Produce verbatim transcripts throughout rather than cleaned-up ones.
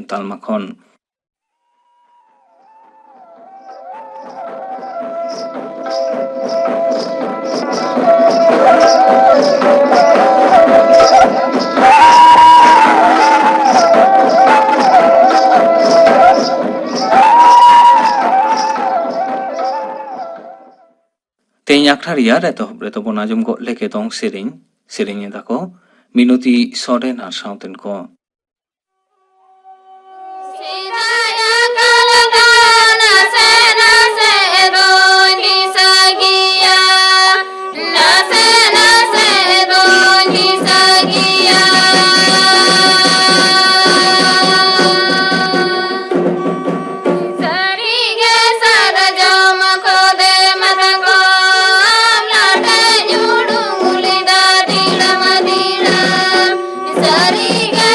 ᱛᱟᱞᱢᱟ ᱠᱷᱚᱱ᱾ ᱛᱮᱦᱮᱧ ᱟᱠᱷᱲᱟ ᱨᱮᱭᱟᱜ ᱮᱛᱚᱦᱚᱵ ᱨᱮᱫᱚ ᱵᱚᱱ ᱟᱸᱡᱚᱢ ᱜᱚᱫ ᱞᱮᱜᱮ ᱫᱚᱝ ᱥᱮᱨᱮᱧ᱾ ᱥᱮᱨᱮᱧ ᱮᱫᱟ ᱠᱚ ᱢᱤᱱᱚᱛᱤ ᱥᱚᱨᱮᱱ ᱟᱨ ᱥᱟᱶᱛᱮᱱ ᱠᱚ᱾ ᱥᱮᱫᱟᱭ ᱟᱠᱟᱞ ᱫᱚ ᱱᱟᱥᱮ ᱱᱟᱥᱮ ᱫᱚᱧ ᱫᱤᱥᱟᱹ ᱜᱮᱭᱟ, ᱱᱟᱥᱮ ᱱᱟᱥᱮ ᱫᱚᱧ ᱫᱤᱥᱟᱹ ᱜᱮᱭᱟ᱾ ᱥᱟᱹᱨᱤᱜᱮ ᱥᱟᱨᱡᱚᱢ ᱠᱷᱚᱫᱮ ᱢᱟᱛᱠᱚᱢ ᱞᱟᱴᱟᱭ ᱩᱰᱩᱝ ᱞᱮᱫᱟ ᱫᱤᱲᱟᱢ ᱫᱤᱲᱟᱢ᱾ ᱥᱟᱹᱨᱤᱜᱮ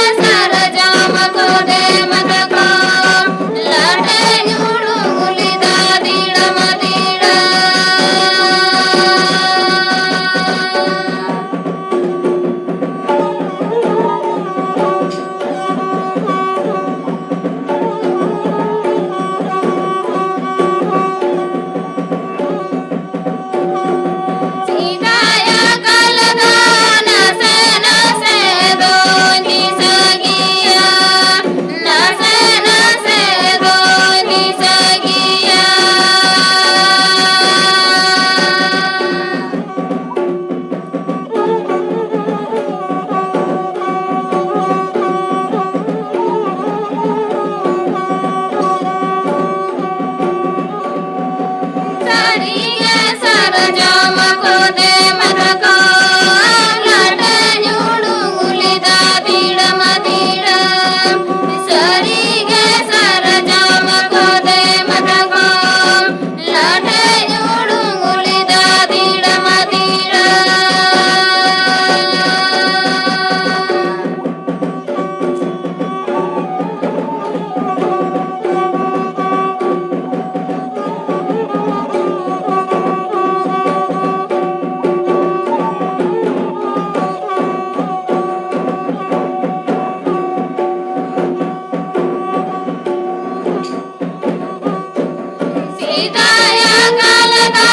ᱥᱮᱫᱟᱭ ᱟᱠᱟᱞ ᱫᱚ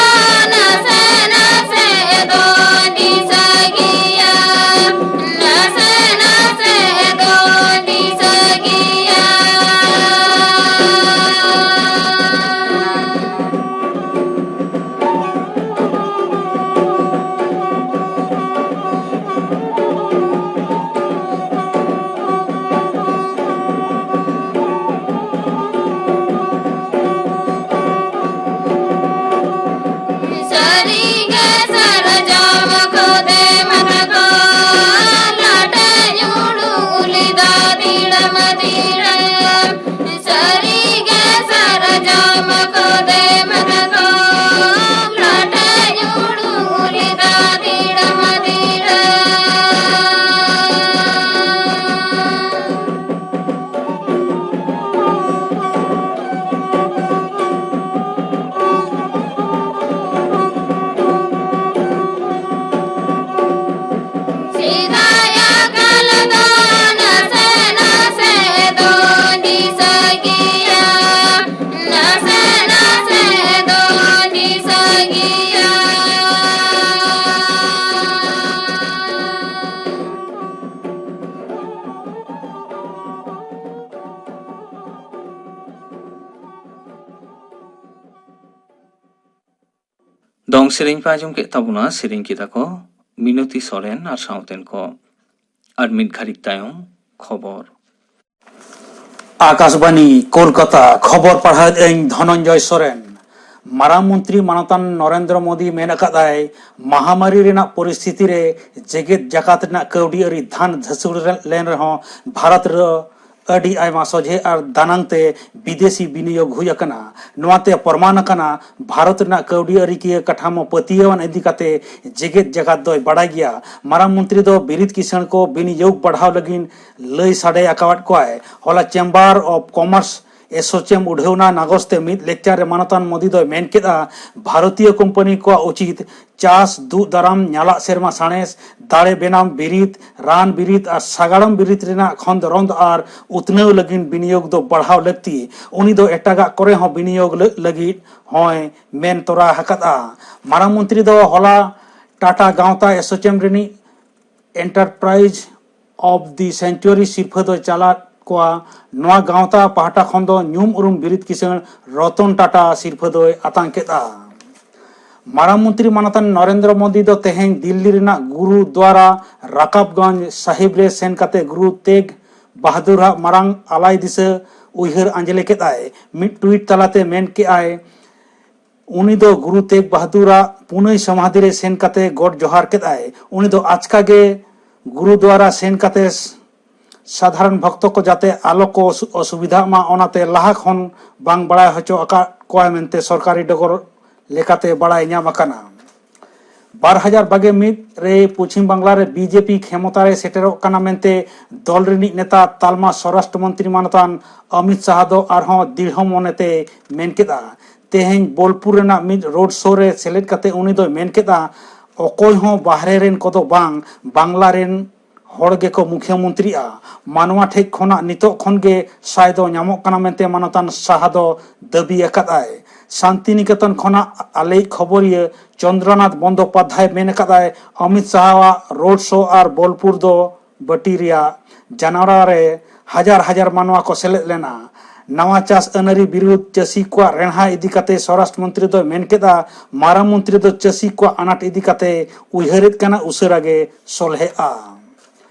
ᱱᱟᱥᱮ ᱱᱟᱥᱮ ᱫᱚ ᱫᱤᱥᱟᱹ ᱜᱮᱭᱟ, ᱱᱟᱥᱮ ᱱᱟᱥᱮ ᱫᱚ ᱫᱤᱥᱟᱹ ᱜᱮᱭᱟ᱾ ᱥᱟᱹᱨᱤᱜᱮ ᱥᱟᱨᱡᱚᱢ ᱠᱷᱚᱫᱮ ᱢᱟᱛᱠᱚᱢ ᱞᱟᱴᱮ ᱧᱩᱲᱩ ᱩᱞᱤ ᱫᱚ ᱫᱤᱲᱟᱹᱢ ᱫᱤᱲᱟᱹᱢ᱾ ᱥᱟᱹᱨᱤᱜᱮ ᱥᱟᱨᱡᱚᱢ ᱠᱷᱚᱫᱮ ᱢᱟᱛᱠᱚᱢ ᱞᱟᱴᱮ ᱧᱩᱲᱩ ᱩᱞᱤ ᱫᱚ ᱫᱤᱲᱟᱹᱢ ᱫᱤᱲᱟᱹᱢ᱾ ᱥᱮᱫᱟᱭ ᱟᱠᱟᱞ ᱫᱚ ᱱᱟᱥᱮ ᱱᱟᱥᱮ ᱫᱚ ᱫᱤᱥᱟᱹ ᱜᱮᱭᱟ, ᱱᱟᱥᱮ ᱱᱟᱥᱮ ᱫᱚ ᱫᱤᱥᱟᱹ ᱜᱮᱭᱟ᱾ ᱫᱚᱝ ᱥᱮᱨᱮᱧ ᱯᱮ ᱟᱸᱡᱚᱢ ᱠᱮᱫ ᱛᱟᱵᱚᱱᱟ, ᱥᱮᱨᱮᱧ ᱠᱮᱫᱟ ᱠᱚ ᱢᱤᱱᱚᱛᱤ ᱥᱚᱨᱮᱱ ᱟᱨ ᱥᱟᱶᱛᱮᱱ ᱠᱚ᱾ ᱟᱨ ᱢᱤᱫ ᱜᱷᱟᱹᱲᱤᱡ ᱛᱟᱭᱚᱢ ᱠᱷᱚᱵᱚᱨ᱾ ᱟᱠᱟᱥᱵᱟᱱᱤ, ᱠᱳᱞᱠᱟᱛᱟ, ᱠᱷᱚᱵᱚᱨ ᱯᱟᱲᱦᱟᱣᱮᱫ ᱟᱹᱧ ᱫᱷᱚᱱᱚᱱᱡᱚᱭ ᱥᱚᱨᱮᱱ᱾ ᱢᱟᱨᱟᱝ ᱢᱚᱱᱛᱨᱤ ᱢᱟᱱᱚᱛᱟᱱ ᱱᱚᱨᱮᱱᱫᱨᱚ ᱢᱳᱫᱤ ᱢᱮᱱ ᱟᱠᱟᱫᱟᱭ, ᱢᱟᱦᱟᱢᱟᱨᱤ ᱨᱮᱱᱟᱜ ᱯᱚᱨᱤᱥᱛᱷᱤᱛᱤ ᱨᱮ ᱡᱮᱜᱮᱛ ᱡᱟᱠᱟᱛ ᱨᱮᱱᱟᱜ ᱠᱟᱹᱣᱰᱤ ᱟᱹᱨᱤ ᱫᱷᱟᱱ ᱫᱷᱟᱹᱥᱩᱲ ᱞᱮᱱ ᱨᱮᱦᱚᱸ ᱵᱷᱟᱨᱚᱛ ᱨᱮ ᱟᱹᱰᱤ ᱟᱭᱢᱟ ᱥᱚᱡᱷᱮ ᱟᱨ ᱫᱟᱱᱟᱝ ᱛᱮ ᱵᱤᱫᱮᱥᱤ ᱵᱤᱱᱤᱭᱳᱜᱽ ᱦᱩᱭ ᱟᱠᱟᱱᱟ᱾ ᱱᱚᱣᱟ ᱛᱮ ᱯᱨᱚᱢᱟᱱ ᱟᱠᱟᱱᱟ, ᱵᱷᱟᱨᱚᱛ ᱨᱮᱱᱟᱜ ᱠᱟᱹᱣᱰᱤ ᱟᱹᱨᱤ ᱠᱤᱭᱟᱹ ᱠᱟᱴᱷᱟᱢᱳ ᱯᱟᱹᱛᱭᱟᱹᱣᱟᱱ ᱤᱫᱤ ᱠᱟᱛᱮ ᱡᱮᱜᱮᱛ ᱡᱟᱠᱟᱛ ᱫᱚᱭ ᱵᱟᱰᱟᱭ ᱜᱮᱭᱟ᱾ ᱢᱟᱨᱟᱝ ᱢᱚᱱᱛᱨᱤ ᱫᱚ ᱵᱤᱨᱤᱫ ᱠᱤᱥᱟᱹᱬ ᱠᱚ ᱵᱤᱱᱤᱭᱳᱜᱽ ᱵᱟᱲᱦᱟᱣ ᱞᱟᱹᱜᱤᱫ ᱞᱟᱹᱭ ᱥᱟᱰᱮ ᱟᱠᱟᱣᱟᱫ ᱠᱚᱣᱟᱭ᱾ ᱦᱚᱞᱟ Chamber of Commerce ᱮᱥᱳᱪᱮᱢ ᱩᱰᱷᱟᱹᱣᱱᱟ ᱱᱟᱜᱚᱥ ᱛᱮ ᱢᱤᱫ ᱞᱮᱠᱪᱟᱨ ᱨᱮ ᱢᱟᱱᱚᱛᱟᱱ ᱢᱳᱫᱤ ᱫᱚᱭ ᱢᱮᱱ ᱠᱮᱫᱼᱟ, ᱵᱷᱟᱨᱚᱛᱤᱭᱚ ᱠᱳᱢᱯᱟᱱᱤ ᱠᱚᱣᱟᱜ ᱩᱪᱤᱛ ᱪᱟᱥ, ᱫᱩᱜ ᱫᱟᱨᱟᱢ, ᱧᱟᱞᱟᱜ ᱥᱮᱨᱢᱟ ᱥᱟᱬᱮᱥ, ᱫᱟᱲᱮ ᱵᱮᱱᱟᱣ ᱵᱤᱨᱤᱫ, ᱨᱟᱱ ᱵᱤᱨᱤᱫ ᱟᱨ ᱥᱟᱜᱟᱲᱚᱢ ᱵᱤᱨᱤᱫ ᱨᱮᱱᱟᱜ ᱠᱷᱚᱸᱫᱽᱨᱚᱸᱫᱽ ᱟᱨ ᱩᱛᱱᱟᱹᱣ ᱞᱟᱹᱜᱤᱫ ᱵᱤᱱᱤᱭᱳᱜᱽ ᱫᱚ ᱵᱟᱲᱦᱟᱣ ᱞᱟᱹᱠᱛᱤ᱾ ᱩᱱᱤ ᱫᱚ ᱮᱴᱟᱜᱟᱜ ᱠᱚᱨᱮ ᱦᱚᱸ ᱵᱤᱱᱤᱭᱳᱜᱽ ᱞᱟᱹ-, ᱞᱟᱹᱜᱤᱫ ᱦᱚᱸᱭ ᱢᱮᱱ ᱛᱚᱨᱟ ᱟᱠᱟᱫᱼᱟ᱾ ᱢᱟᱨᱟᱝ ᱢᱚᱱᱛᱨᱤ ᱫᱚ ᱦᱚᱞᱟ ᱴᱟᱴᱟ ᱜᱟᱶᱛᱟ ᱮᱥᱳᱪᱮᱢ ᱨᱤᱱᱤᱡ Enterprise of the Century ᱥᱤᱨᱯᱷᱟᱹ ᱫᱚᱭ ᱪᱟᱞᱟᱫ ᱠᱚᱣᱟ᱾ ᱱᱚᱣᱟ ᱜᱟᱶᱛᱟ ᱯᱟᱦᱴᱟ ᱠᱷᱚᱱ ᱫᱚ ᱧᱩᱢ ᱩᱨᱩᱢ ᱵᱤᱨᱤᱫ ᱠᱤᱥᱟᱹᱬ ᱨᱚᱛᱚᱱ ᱴᱟᱴᱟ ᱥᱤᱨᱯᱷᱟᱹ ᱫᱚᱭ ᱟᱛᱟᱝ ᱠᱮᱫᱼᱟ᱾ ᱢᱟᱨᱟᱝ ᱢᱚᱱᱛᱨᱤ ᱢᱟᱱᱚᱛᱟᱱ ᱱᱚᱨᱮᱱᱫᱨᱚ ᱢᱳᱫᱤ ᱫᱚ ᱛᱮᱦᱮᱧ ᱫᱤᱞᱞᱤ ᱨᱮᱱᱟᱜ ᱜᱩᱨᱩᱫᱣᱟᱨᱟ ᱨᱟᱠᱟᱵᱽᱜᱚᱸᱡᱽ ᱥᱟᱦᱤᱵᱽ ᱨᱮ ᱥᱮᱱ ᱠᱟᱛᱮ ᱜᱩᱨᱩ ᱛᱮᱜᱽ ᱵᱟᱦᱟᱫᱩᱨ ᱟᱜ ᱢᱟᱨᱟᱝ ᱟᱞᱟᱭ ᱫᱤᱥᱟᱹ ᱩᱭᱦᱟᱹᱨ ᱟᱸᱡᱽᱞᱮ ᱠᱮᱫᱼᱟᱭ᱾ ᱢᱤᱫ ᱴᱩᱭᱤᱴ ᱛᱟᱞᱟᱛᱮ ᱢᱮᱱ ᱠᱮᱫᱼᱟᱭ, ᱩᱱᱤ ᱫᱚ ᱜᱩᱨᱩ ᱛᱮᱜᱽ ᱵᱟᱦᱟᱫᱩᱨᱟᱜ ᱯᱩᱱᱟᱹᱭ ᱥᱚᱢᱟᱫᱷᱤ ᱨᱮ ᱥᱮᱱ ᱠᱟᱛᱮ ᱜᱚᱰ ᱡᱚᱦᱟᱨ ᱠᱮᱫᱼᱟᱭ᱾ ᱩᱱᱤ ᱫᱚ ᱟᱪᱠᱟ ᱜᱮ ᱜᱩᱨᱩᱫᱣᱟᱨᱟ ᱥᱮᱱ ᱠᱟᱛᱮ ᱥᱟᱫᱷᱟᱨᱚᱱ ᱵᱷᱚᱠᱛᱚ ᱠᱚ ᱡᱟᱛᱮ ᱟᱞᱚ ᱠᱚ ᱚᱥᱩ-, ᱚᱥᱩᱵᱤᱫᱷᱟᱜ ᱢᱟ, ᱚᱱᱟᱛᱮ ᱞᱟᱦᱟ ᱠᱷᱚᱱ ᱵᱟᱝ ᱵᱟᱲᱟᱭ ᱦᱚᱪᱚ ᱟᱠᱟᱫ ᱠᱚᱣᱟᱭ ᱢᱮᱱᱛᱮ ᱥᱚᱨᱠᱟᱨᱤ ᱰᱚᱜᱚᱨ ᱞᱮᱠᱟᱛᱮ ᱵᱟᱲᱟᱭ ᱧᱟᱢ ᱟᱠᱟᱱᱟ᱾ ᱵᱟᱨ ᱦᱟᱡᱟᱨ ᱵᱟᱜᱮ ᱢᱤᱫ ᱨᱮ ᱯᱚᱪᱷᱤᱢ ᱵᱟᱝᱞᱟ ᱨᱮ ᱵᱤᱡᱮᱯᱤ ᱠᱷᱮᱢᱚᱛᱟ ᱨᱮ ᱥᱮᱴᱮᱨᱚᱜ ᱠᱟᱱᱟ ᱢᱮᱱᱛᱮ ᱫᱚᱞ ᱨᱤᱱᱤᱡ ᱱᱮᱛᱟ ᱛᱟᱞᱢᱟ ᱥᱚᱨᱟᱥᱴᱨᱚ ᱢᱚᱱᱛᱨᱤ ᱢᱟᱱᱚᱛᱟᱱ ᱚᱢᱤᱛ ᱥᱟᱦᱟ ᱫᱚ ᱟᱨᱦᱚᱸ ᱫᱤᱲᱦᱚ ᱢᱚᱱᱮᱛᱮ ᱢᱮᱱ ᱠᱮᱫᱼᱟ᱾ ᱛᱮᱦᱮᱧ ᱵᱳᱞᱯᱩᱨ ᱨᱮᱱᱟᱜ ᱢᱤᱫ ᱨᱳᱰ ᱥᱳ ᱨᱮ ᱥᱮᱞᱮᱫ ᱠᱟᱛᱮ ᱩᱱᱤ ᱫᱚᱭ ᱢᱮᱱ ᱠᱮᱫᱼᱟ, ᱚᱠᱚᱭ ᱦᱚᱸ ᱵᱟᱦᱨᱮ ᱨᱮᱱ ᱠᱚᱫᱚ ᱵᱟᱝ, ᱵᱟᱝᱞᱟ ᱨᱮᱱ ᱦᱚᱲ ᱜᱮᱠᱚ ᱢᱩᱠᱷᱭᱟᱹ ᱢᱚᱱᱛᱨᱤᱜᱼᱟ᱾ ᱢᱟᱱᱣᱟ ᱴᱷᱮᱡ ᱠᱷᱚᱱᱟᱜ ᱱᱤᱛᱚᱜ ᱠᱷᱚᱱ ᱜᱮ ᱥᱟᱭ ᱫᱚ ᱧᱟᱢᱚᱜ ᱠᱟᱱᱟ ᱢᱮᱱᱛᱮ ᱢᱟᱱᱚᱛᱟᱱ ᱥᱟᱦᱟ ᱫᱚ ᱫᱟᱹᱵᱤ ᱟᱠᱟᱫᱼᱟᱭ᱾ ᱥᱟᱱᱛᱤᱱᱤᱠᱮᱛᱚᱱ ᱠᱷᱚᱱᱟᱜ ᱟᱞᱮᱭᱤᱡ ᱠᱷᱚᱵᱚᱨᱤᱭᱟᱹ ᱪᱚᱱᱫᱨᱚᱱᱟᱛᱷ ᱵᱚᱱᱫᱳᱯᱟᱫᱽᱫᱷᱟᱭ ᱢᱮᱱ ᱟᱠᱟᱫᱼᱟᱭ, ᱚᱢᱤᱛ ᱥᱟᱦᱟᱣᱟᱜ ᱨᱳᱰ ᱥᱳ ᱟᱨ ᱵᱳᱞᱯᱩᱨ ᱫᱚ ᱵᱟᱹᱴᱤ ᱨᱮᱭᱟᱜ ᱡᱟᱱᱟᱞᱟ ᱨᱮ ᱦᱟᱡᱟᱨ ᱦᱟᱡᱟᱨ ᱢᱟᱱᱣᱟ ᱠᱚ ᱥᱮᱞᱮᱫ ᱞᱮᱱᱟ᱾ ᱱᱟᱣᱟ ᱪᱟᱥ ᱟᱹᱱᱟᱹᱨᱤ ᱵᱤᱨᱩᱫᱷ ᱪᱟᱹᱥᱤ ᱠᱚᱣᱟᱜ ᱨᱮᱬᱦᱟ ᱤᱫᱤ ᱠᱟᱛᱮ ᱥᱚᱨᱟᱥᱴᱨᱚ ᱢᱚᱱᱛᱨᱤ ᱫᱚᱭ ᱢᱮᱱ ᱠᱮᱫᱼᱟ, ᱢᱟᱨᱟᱝ ᱢᱚᱱᱛᱨᱤ ᱫᱚ ᱪᱟᱹᱥᱤ ᱠᱚᱣᱟᱜ ᱟᱱᱟᱴ ᱤᱫᱤ ᱠᱟᱛᱮ ᱩᱭᱦᱟᱹᱨᱮᱫ ᱠᱟᱱᱟ, ᱩᱥᱟᱹᱨᱟ ᱜᱮ ᱥᱚᱞᱦᱮᱜᱼᱟ᱾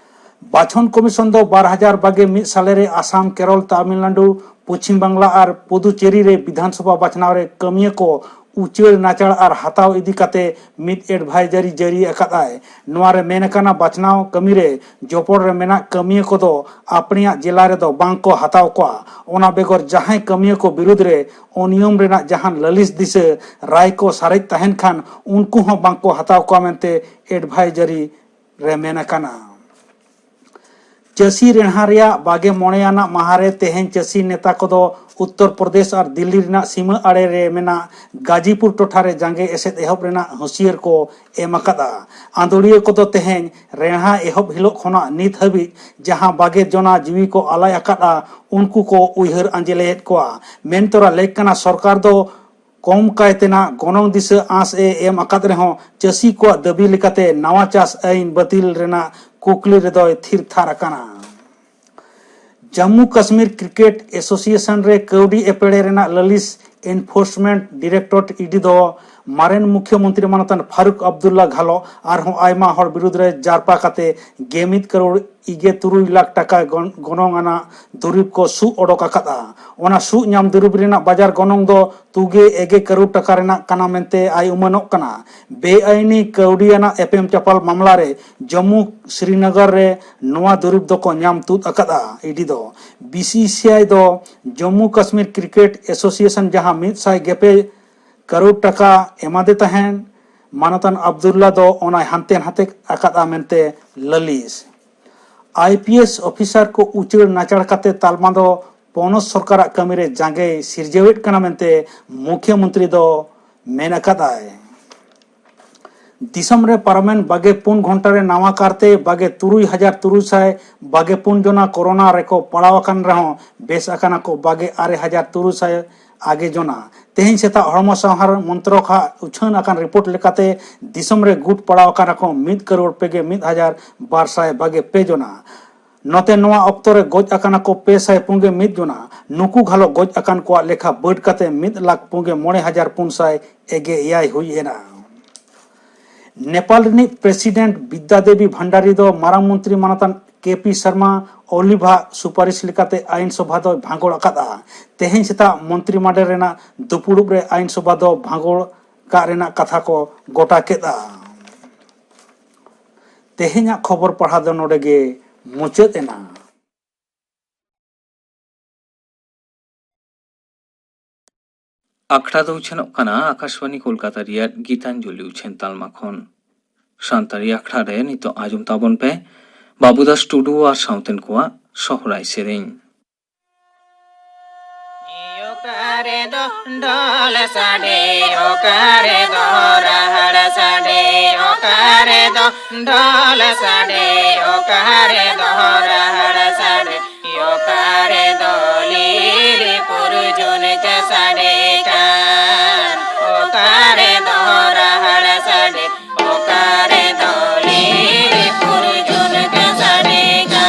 ᱵᱟᱪᱷᱚᱱ ᱠᱚᱢᱤᱥᱚᱱ ᱫᱚ ᱵᱟᱨ ᱦᱟᱡᱟᱨ ᱵᱟᱜᱮ ᱢᱤᱫ ᱥᱟᱞᱮ ᱨᱮ ᱟᱥᱟᱢ, ᱠᱮᱨᱚᱞ, ᱛᱟᱢᱤᱞᱱᱟᱰᱩ, ᱯᱚᱪᱷᱤᱢ ᱵᱟᱝᱞᱟ ᱟᱨ ᱯᱩᱫᱩᱪᱮᱨᱤ ᱨᱮ ᱵᱤᱫᱷᱟᱱ ᱥᱚᱵᱷᱟ ᱵᱟᱪᱷᱱᱟᱣ ᱨᱮ ᱠᱟᱹᱢᱤᱭᱟᱹ ᱠᱚ ᱩᱪᱟᱹᱲ ᱱᱟᱪᱟᱲ ᱟᱨ ᱦᱟᱛᱟᱣ ᱤᱫᱤ ᱠᱟᱛᱮ ᱢᱤᱫ ᱮᱰᱵᱷᱟᱭᱡᱟᱨᱤ ᱡᱟᱹᱨᱤ ᱟᱠᱟᱫ ᱟᱭ᱾ ᱱᱚᱣᱟ ᱨᱮ ᱢᱮᱱ ᱟᱠᱟᱱᱟ, ᱵᱟᱪᱷᱱᱟᱣ ᱠᱟᱹᱢᱤ ᱨᱮ ᱡᱚᱯᱚᱲ ᱨᱮ ᱢᱮᱱᱟᱜ ᱠᱟᱹᱢᱤᱭᱟᱹ ᱠᱚᱫᱚ ᱟᱯᱱᱮᱭᱟᱜ ᱡᱮᱞᱟ ᱨᱮᱫᱚ ᱵᱟᱝ ᱠᱚ ᱦᱟᱛᱟᱣ ᱠᱚᱣᱟ᱾ ᱚᱱᱟ ᱵᱮᱜᱚᱨ ᱡᱟᱦᱟᱸᱭ ᱠᱟᱹᱢᱤᱭᱟᱹ ᱠᱚ ᱵᱤᱨᱩᱫᱽ ᱨᱮ ᱚᱱᱤᱭᱚᱢ ᱨᱮᱱᱟᱜ ᱡᱟᱦᱟᱱ ᱞᱟᱹᱞᱤᱥ ᱫᱤᱥᱟᱹ ᱨᱟᱭ ᱠᱚ ᱥᱟᱨᱮᱡ ᱛᱟᱦᱮᱱ ᱠᱷᱟᱱ, ᱩᱱᱠᱩ ᱦᱚᱸ ᱵᱟᱝ ᱠᱚ ᱦᱟᱛᱟᱣ ᱠᱚᱣᱟ ᱢᱮᱱᱛᱮ ᱮᱰᱵᱷᱟᱭᱡᱟᱨᱤ ᱨᱮ ᱢᱮᱱ ᱟᱠᱟᱱᱟ᱾ ᱪᱟᱹᱥᱤ ᱨᱮᱦᱟ ᱨᱮᱭᱟᱜ ᱵᱟᱜᱮ ᱢᱚᱬᱮ ᱟᱱᱟᱜ ᱢᱟᱦᱟ ᱨᱮ ᱛᱮᱦᱮᱧ ᱪᱟᱹᱥᱤ ᱱᱮᱛᱟ ᱠᱚᱫᱚ ᱩᱛᱛᱚᱨ ᱯᱨᱚᱫᱮᱥ ᱟᱨ ᱫᱤᱞᱞᱤ ᱨᱮᱱᱟᱜ ᱥᱤᱢᱟᱹ ᱟᱲᱮ ᱨᱮ ᱢᱮᱱᱟᱜ ᱜᱟᱡᱤᱯᱩᱨ ᱴᱚᱴᱷᱟ ᱨᱮ ᱡᱟᱸᱜᱮ ᱮᱥᱮᱫ ᱮᱦᱚᱵ ᱨᱮᱱᱟᱜ ᱦᱩᱸᱥᱤᱭᱟᱹᱨ ᱠᱚ ᱮᱢ ᱟᱠᱟᱫᱼᱟ᱾ ᱟᱸᱫᱳᱲᱤᱭᱟᱹ ᱠᱚᱫᱚ ᱛᱮᱦᱮᱧ ᱨᱮᱦᱟ ᱮᱦᱚᱵ ᱦᱤᱞᱳᱜ ᱠᱷᱚᱱᱟᱜ ᱱᱤᱛ ᱦᱟᱹᱵᱤᱡ ᱡᱟᱦᱟᱸ ᱵᱟᱜᱮ ᱡᱚᱱᱟ ᱡᱤᱣᱤ ᱠᱚ ᱟᱞᱟᱭ ᱟᱠᱟᱫᱼᱟ, ᱩᱱᱠᱩ ᱠᱚ ᱩᱭᱦᱟᱹᱨ ᱟᱸᱡᱮᱞᱮᱭᱮᱫ ᱠᱚᱣᱟ᱾ ᱢᱮᱱ ᱛᱚᱨᱟ ᱞᱮᱠ ᱠᱟᱱᱟ, ᱥᱚᱨᱠᱟᱨ ᱫᱚ ᱠᱚᱢ ᱠᱟᱭᱛᱮᱱᱟᱜ ᱜᱚᱱᱚᱝ ᱫᱤᱥᱟᱹ ᱟᱸᱥ ᱮ ᱮᱢ ᱟᱠᱟᱫ ᱨᱮᱦᱚᱸ, ᱪᱟᱹᱥᱤ ᱠᱚᱣᱟᱜ ᱫᱟᱹᱵᱤ ᱞᱮᱠᱟᱛᱮ ᱱᱟᱣᱟ ᱪᱟᱥ ᱟᱹᱭᱤᱱ ᱵᱟᱹᱛᱤᱞ ᱨᱮᱱᱟᱜ ᱠᱩᱠᱞᱤ ᱨᱮᱫᱚᱭ ᱛᱷᱤᱨ ᱛᱷᱟᱨ ᱟᱠᱟᱱᱟ᱾ ᱡᱟᱢᱢᱩ ᱠᱟᱥᱢᱤᱨ ᱠᱨᱤᱠᱮᱴ ᱮᱥᱳᱥᱤᱭᱮᱥᱚᱱ ᱨᱮ ᱠᱟᱹᱣᱰᱤ ᱮᱯᱮᱲᱮ ᱨᱮᱱᱟᱜ ᱞᱟᱹᱞᱤᱥ ᱮᱱᱯᱷᱳᱨᱥᱢᱮᱱᱴ ᱰᱤᱨᱮᱠᱴᱚᱨᱮᱴ, ᱤᱰᱤ, ᱫᱚ ᱢᱟᱨᱮᱱ ᱢᱩᱠᱷᱭᱟᱹ ᱢᱚᱱᱛᱨᱤ ᱢᱟᱱᱚᱛᱟᱱ ᱯᱷᱟᱨᱩᱠ ᱟᱵᱫᱩᱞᱞᱟ ᱜᱷᱟᱞᱚ ᱟᱨᱦᱚᱸ ᱟᱭᱢᱟ ᱦᱚᱲ ᱵᱤᱨᱩᱫᱽ ᱨᱮ ᱡᱟᱨᱯᱟ ᱠᱟᱛᱮ ᱜᱮ ᱢᱤᱫ ᱠᱟᱨᱳᱲ ᱤᱜᱮ ᱛᱩᱨᱩᱭ ᱞᱟᱠᱷ ᱴᱟᱠᱟ ᱜᱚᱱ-, ᱜᱚᱱᱚᱝ ᱟᱱᱟᱜ ᱫᱩᱨᱤᱵᱽ ᱠᱚ ᱥᱩᱜ ᱚᱰᱚᱠ ᱟᱠᱟᱫᱼᱟ᱾ ᱚᱱᱟ ᱥᱩᱜ ᱧᱟᱢ ᱫᱩᱨᱤᱵᱽ ᱨᱮᱱᱟᱜ ᱵᱟᱡᱟᱨ ᱜᱚᱱᱚᱝ ᱫᱚ ᱛᱩᱜᱮ ᱮᱜᱮ ᱠᱟᱨᱳᱲ ᱴᱟᱠᱟ ᱨᱮᱱᱟᱜ ᱠᱟᱱᱟ ᱢᱮᱱᱛᱮ ᱟᱭ ᱩᱢᱟᱹᱱᱚᱜ ᱠᱟᱱᱟ᱾ ᱵᱮᱟᱭᱤᱱᱤ ᱠᱟᱹᱣᱰᱤᱭᱟᱱᱟᱜ ᱮᱯᱮᱢ ᱪᱟᱯᱟᱞ ᱢᱟᱢᱞᱟ ᱨᱮ ᱡᱚᱢᱢᱩ ᱥᱨᱤᱱᱚᱜᱚᱨ ᱨᱮ ᱱᱚᱣᱟ ᱫᱩᱨᱤᱵᱽ ᱫᱚᱠᱚ ᱧᱟᱢ ᱛᱩᱫ ᱟᱠᱟᱫᱼᱟ᱾ ᱤᱰᱤ ᱫᱚ ᱵᱤᱥᱤᱥᱤᱟᱭ ᱫᱚ ᱡᱚᱢᱢᱩ ᱠᱟᱥᱢᱤᱨ ᱠᱨᱤᱠᱮᱴ ᱮᱥᱳᱥᱤᱭᱮᱥᱚᱱ, ᱡᱟᱦᱟᱸ ᱢᱤᱫ ᱥᱟᱭ ᱜᱮᱞ ᱯᱮ ᱠᱟᱨᱳᱲ ᱴᱟᱠᱟ ᱮᱢᱟᱫᱮ ᱛᱟᱦᱮᱸᱱ, ᱢᱟᱱᱚᱛᱟᱱ ᱟᱵᱫᱩᱞᱞᱟ ᱫᱚ ᱚᱱᱟᱭ ᱦᱟᱱᱛᱮ ᱱᱟᱛᱮ ᱟᱠᱟᱫᱼᱟ ᱢᱮᱱᱛᱮ ᱞᱟᱹᱞᱤᱥ᱾ ᱟᱭ ᱯᱤ ᱮᱥ ᱚᱯᱷᱤᱥᱟᱨ ᱠᱚ ᱩᱪᱟᱹᱲ ᱱᱟᱪᱟᱲ ᱠᱟᱛᱮ ᱛᱟᱞᱢᱟ ᱫᱚ ᱯᱚᱱᱚᱛ ᱥᱚᱨᱠᱟᱨᱟᱜ ᱠᱟᱹᱢᱤ ᱨᱮ ᱡᱟᱸᱜᱮᱭ ᱥᱤᱨᱡᱟᱹᱣᱮᱫ ᱠᱟᱱᱟ ᱢᱮᱱᱛᱮ ᱢᱩᱠᱷᱭᱟᱹ ᱢᱚᱱᱛᱨᱤ ᱫᱚ ᱢᱮᱱ ᱟᱠᱟᱫᱟᱭ᱾ ᱫᱤᱥᱚᱢ ᱨᱮ ᱯᱟᱨᱚᱢᱮᱱ ᱵᱟᱜᱮ ᱯᱩᱱ ᱜᱷᱚᱱᱴᱟ ᱨᱮ ᱱᱟᱣᱟ ᱠᱟᱨᱛᱮ ᱵᱟᱜᱮ ᱛᱩᱨᱩᱭ ᱦᱟᱡᱟᱨ ᱛᱩᱨᱩᱭ ᱥᱟᱭ ᱵᱟᱜᱮ ᱯᱩᱱ ᱡᱚᱱᱟ ᱠᱳᱨᱳᱱᱟ ᱨᱮᱠᱚ ᱯᱟᱲᱟᱣ ᱟᱠᱟᱱ ᱨᱮᱦᱚᱸ ᱵᱮᱥ ᱟᱠᱟᱱᱟ ᱠᱚ ᱵᱟᱜᱮ ᱟᱨᱮ ᱦᱟᱡᱟᱨ ᱛᱩᱨᱩᱭ ᱥᱟᱭ ᱟᱜᱮ ᱡᱚᱱᱟ᱾ ᱛᱮᱦᱮᱧ ᱥᱮᱛᱟᱜ ᱦᱚᱲᱢᱚ ᱥᱟᱶᱦᱟᱨ ᱢᱚᱱᱛᱨᱚᱠ ᱟᱜ ᱩᱪᱷᱟᱹᱱ ᱟᱠᱟᱱ ᱨᱤᱯᱳᱨᱴ ᱞᱮᱠᱟᱛᱮ, ᱫᱤᱥᱚᱢ ᱨᱮ ᱜᱩᱴ ᱯᱟᱲᱟᱣ ᱟᱠᱟᱱᱟ ᱠᱚ ᱢᱤᱫ ᱠᱟᱨᱳᱲ ᱯᱮ ᱜᱮ ᱢᱤᱫ ᱦᱟᱡᱟᱨ ᱵᱟᱨ ᱥᱟᱭ ᱵᱟᱜᱮ ᱯᱮ ᱡᱚᱱᱟ᱾ ᱱᱚᱛᱮ ᱱᱚᱣᱟ ᱚᱠᱛᱚ ᱨᱮ ᱜᱚᱡ ᱟᱠᱟᱱᱟ ᱠᱚ ᱯᱮ ᱥᱟᱭ ᱯᱩᱱ ᱜᱮ ᱢᱤᱫ ᱡᱚᱱᱟ᱾ ᱱᱩᱠᱩ ᱜᱷᱟᱞᱚ ᱜᱚᱡ ᱟᱠᱟᱱ ᱠᱚᱣᱟᱜ ᱞᱮᱠᱷᱟ ᱵᱟᱹᱰ ᱠᱟᱛᱮ ᱢᱤᱫ ᱞᱟᱠᱷ ᱯᱩᱱ ᱜᱮ ᱢᱚᱬᱮ ᱦᱟᱡᱟᱨ ᱯᱩᱱ ᱥᱟᱭ ᱮᱜᱮ ᱮᱭᱟᱭ ᱦᱩᱭ ᱮᱱᱟ᱾ ᱱᱮᱯᱟᱞ ᱨᱤᱱᱤᱡ ᱯᱨᱮᱥᱤᱰᱮᱱᱴ ᱵᱤᱫᱽᱫᱟ ᱫᱮᱵᱤ ᱵᱷᱟᱱᱰᱟᱨᱤ ᱫᱚ ᱢᱟᱨᱟᱝ ᱢᱚᱱᱛᱨᱤ ᱢᱟᱱᱚᱛᱟᱱ ᱠᱮ ᱯᱤ ᱥᱟᱨᱢᱟ ᱚᱞᱤᱵᱷ ᱟᱜ ᱥᱩᱯᱟᱨᱤᱥ ᱞᱮᱠᱟᱛᱮ ᱟᱭᱤᱱ ᱥᱚᱵᱷᱟ ᱫᱚᱭ ᱵᱷᱟᱸᱜᱚᱲ ᱟᱠᱟᱫᱼᱟ᱾ ᱛᱮᱦᱮᱧ ᱥᱮᱛᱟᱜ ᱢᱚᱱᱛᱨᱤ ᱢᱟᱰᱮᱨ ᱨᱮᱱᱟᱜ ᱫᱩᱯᱩᱲᱩᱵ ᱨᱮ ᱟᱭᱤᱱ ᱥᱚᱵᱷᱟ ᱫᱚ ᱵᱷᱟᱸᱜᱚᱲ ᱠᱟᱜ ᱨᱮᱱᱟᱜ ᱠᱟᱛᱷᱟ ᱠᱚ ᱜᱚᱴᱟ ᱠᱮᱫᱼᱟ᱾ ᱛᱮᱦᱮᱧᱟᱜ ᱠᱷᱚᱵᱚᱨ ᱯᱟᱲᱦᱟᱣ ᱫᱚ ᱱᱚᱰᱮ ᱜᱮ ᱢᱩᱪᱟᱹᱫ ᱮᱱᱟ᱾ ᱟᱠᱷᱲᱟ ᱫᱚ ᱩᱪᱷᱟᱹᱱᱚᱜ ᱠᱟᱱᱟ ᱟᱠᱟᱥᱵᱟᱱᱤ ᱠᱳᱞᱠᱟᱛᱟ ᱨᱮᱭᱟᱜ ᱜᱤᱛᱟᱧᱡᱚᱞᱤ ᱩᱪᱷᱟᱹᱱ ᱛᱟᱞᱢᱟ ᱠᱷᱚᱱ᱾ ᱥᱟᱱᱛᱟᱲᱤ ᱟᱠᱷᱲᱟ ᱨᱮ ᱱᱤᱛᱚᱜ ᱟᱸᱡᱚᱢ ᱛᱟᱵᱚᱱ ᱯᱮ ᱵᱟᱹᱵᱩᱫᱟᱥ ᱴᱩᱰᱩ ᱟᱨ ᱥᱟᱶᱛᱮᱱ ᱠᱚᱣᱟᱜ ᱥᱚᱦᱨᱟᱭ ᱥᱮᱨᱮᱧ᱾ ᱚᱠᱟᱨᱮ ᱫᱚ ᱰᱷᱚᱞ ᱥᱟᱰᱮ, ᱚᱠᱟᱨᱮ ᱫᱚ ᱨᱟᱦᱟᱲ ᱥᱟᱰᱮ, ᱚᱠᱟᱨᱮ ᱫᱚ ᱰᱷᱚᱞ ᱥᱟᱰᱮ, ᱚᱠᱟᱨᱮ ᱫᱚ ᱨᱟᱦᱟᱲ ᱥᱟᱰᱮ, ᱚᱠᱟᱨᱮ ᱫᱚ ᱞᱤᱞᱤ ᱯᱩᱨᱡᱩᱱ ᱠᱚ ᱥᱟᱰᱮ ᱠᱟᱱ, ᱚᱠᱟᱨᱮ ᱫᱚ ᱨᱟᱦᱟᱲ ᱥᱟᱰᱮ, ᱚᱠᱟᱨᱮ ᱫᱚ ᱞᱤᱞᱤ ᱯᱩᱨᱡᱩᱱ ᱠᱚ ᱥᱟᱰᱮ ᱠᱟᱱ᱾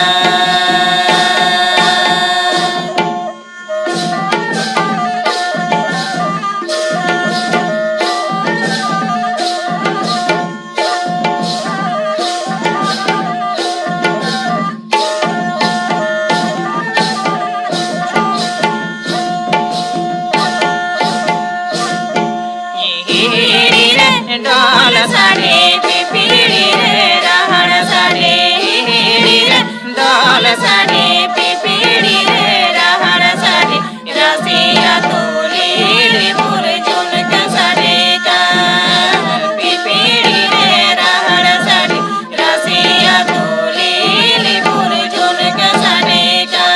ᱰᱷᱚᱞ ᱥᱟᱰᱮ, ᱯᱤᱯᱤᱲᱤ ᱨᱮ ᱨᱟᱦᱟᱲ ᱥᱟᱰᱮ, ᱰᱷᱚᱞ ᱥᱟᱰᱮ, ᱯᱤᱯᱤᱲᱤ ᱨᱮ ᱨᱟᱦᱟᱲ ᱥᱟᱰᱮ, ᱨᱟᱥᱤᱭᱟ ᱛᱩᱞᱤ ᱨᱤᱯᱩᱨ ᱡᱩᱱ ᱠᱚ ᱥᱟᱰᱮ ᱠᱟᱱ, ᱯᱤᱯᱤᱲᱤ ᱨᱮ ᱨᱟᱦᱟᱲ ᱥᱟᱰᱮ, ᱨᱟᱥᱤᱭᱟ ᱛᱩᱞᱤ ᱨᱤᱯᱩᱨ ᱡᱩᱱ ᱠᱚ ᱥᱟᱰᱮ ᱠᱟᱱ᱾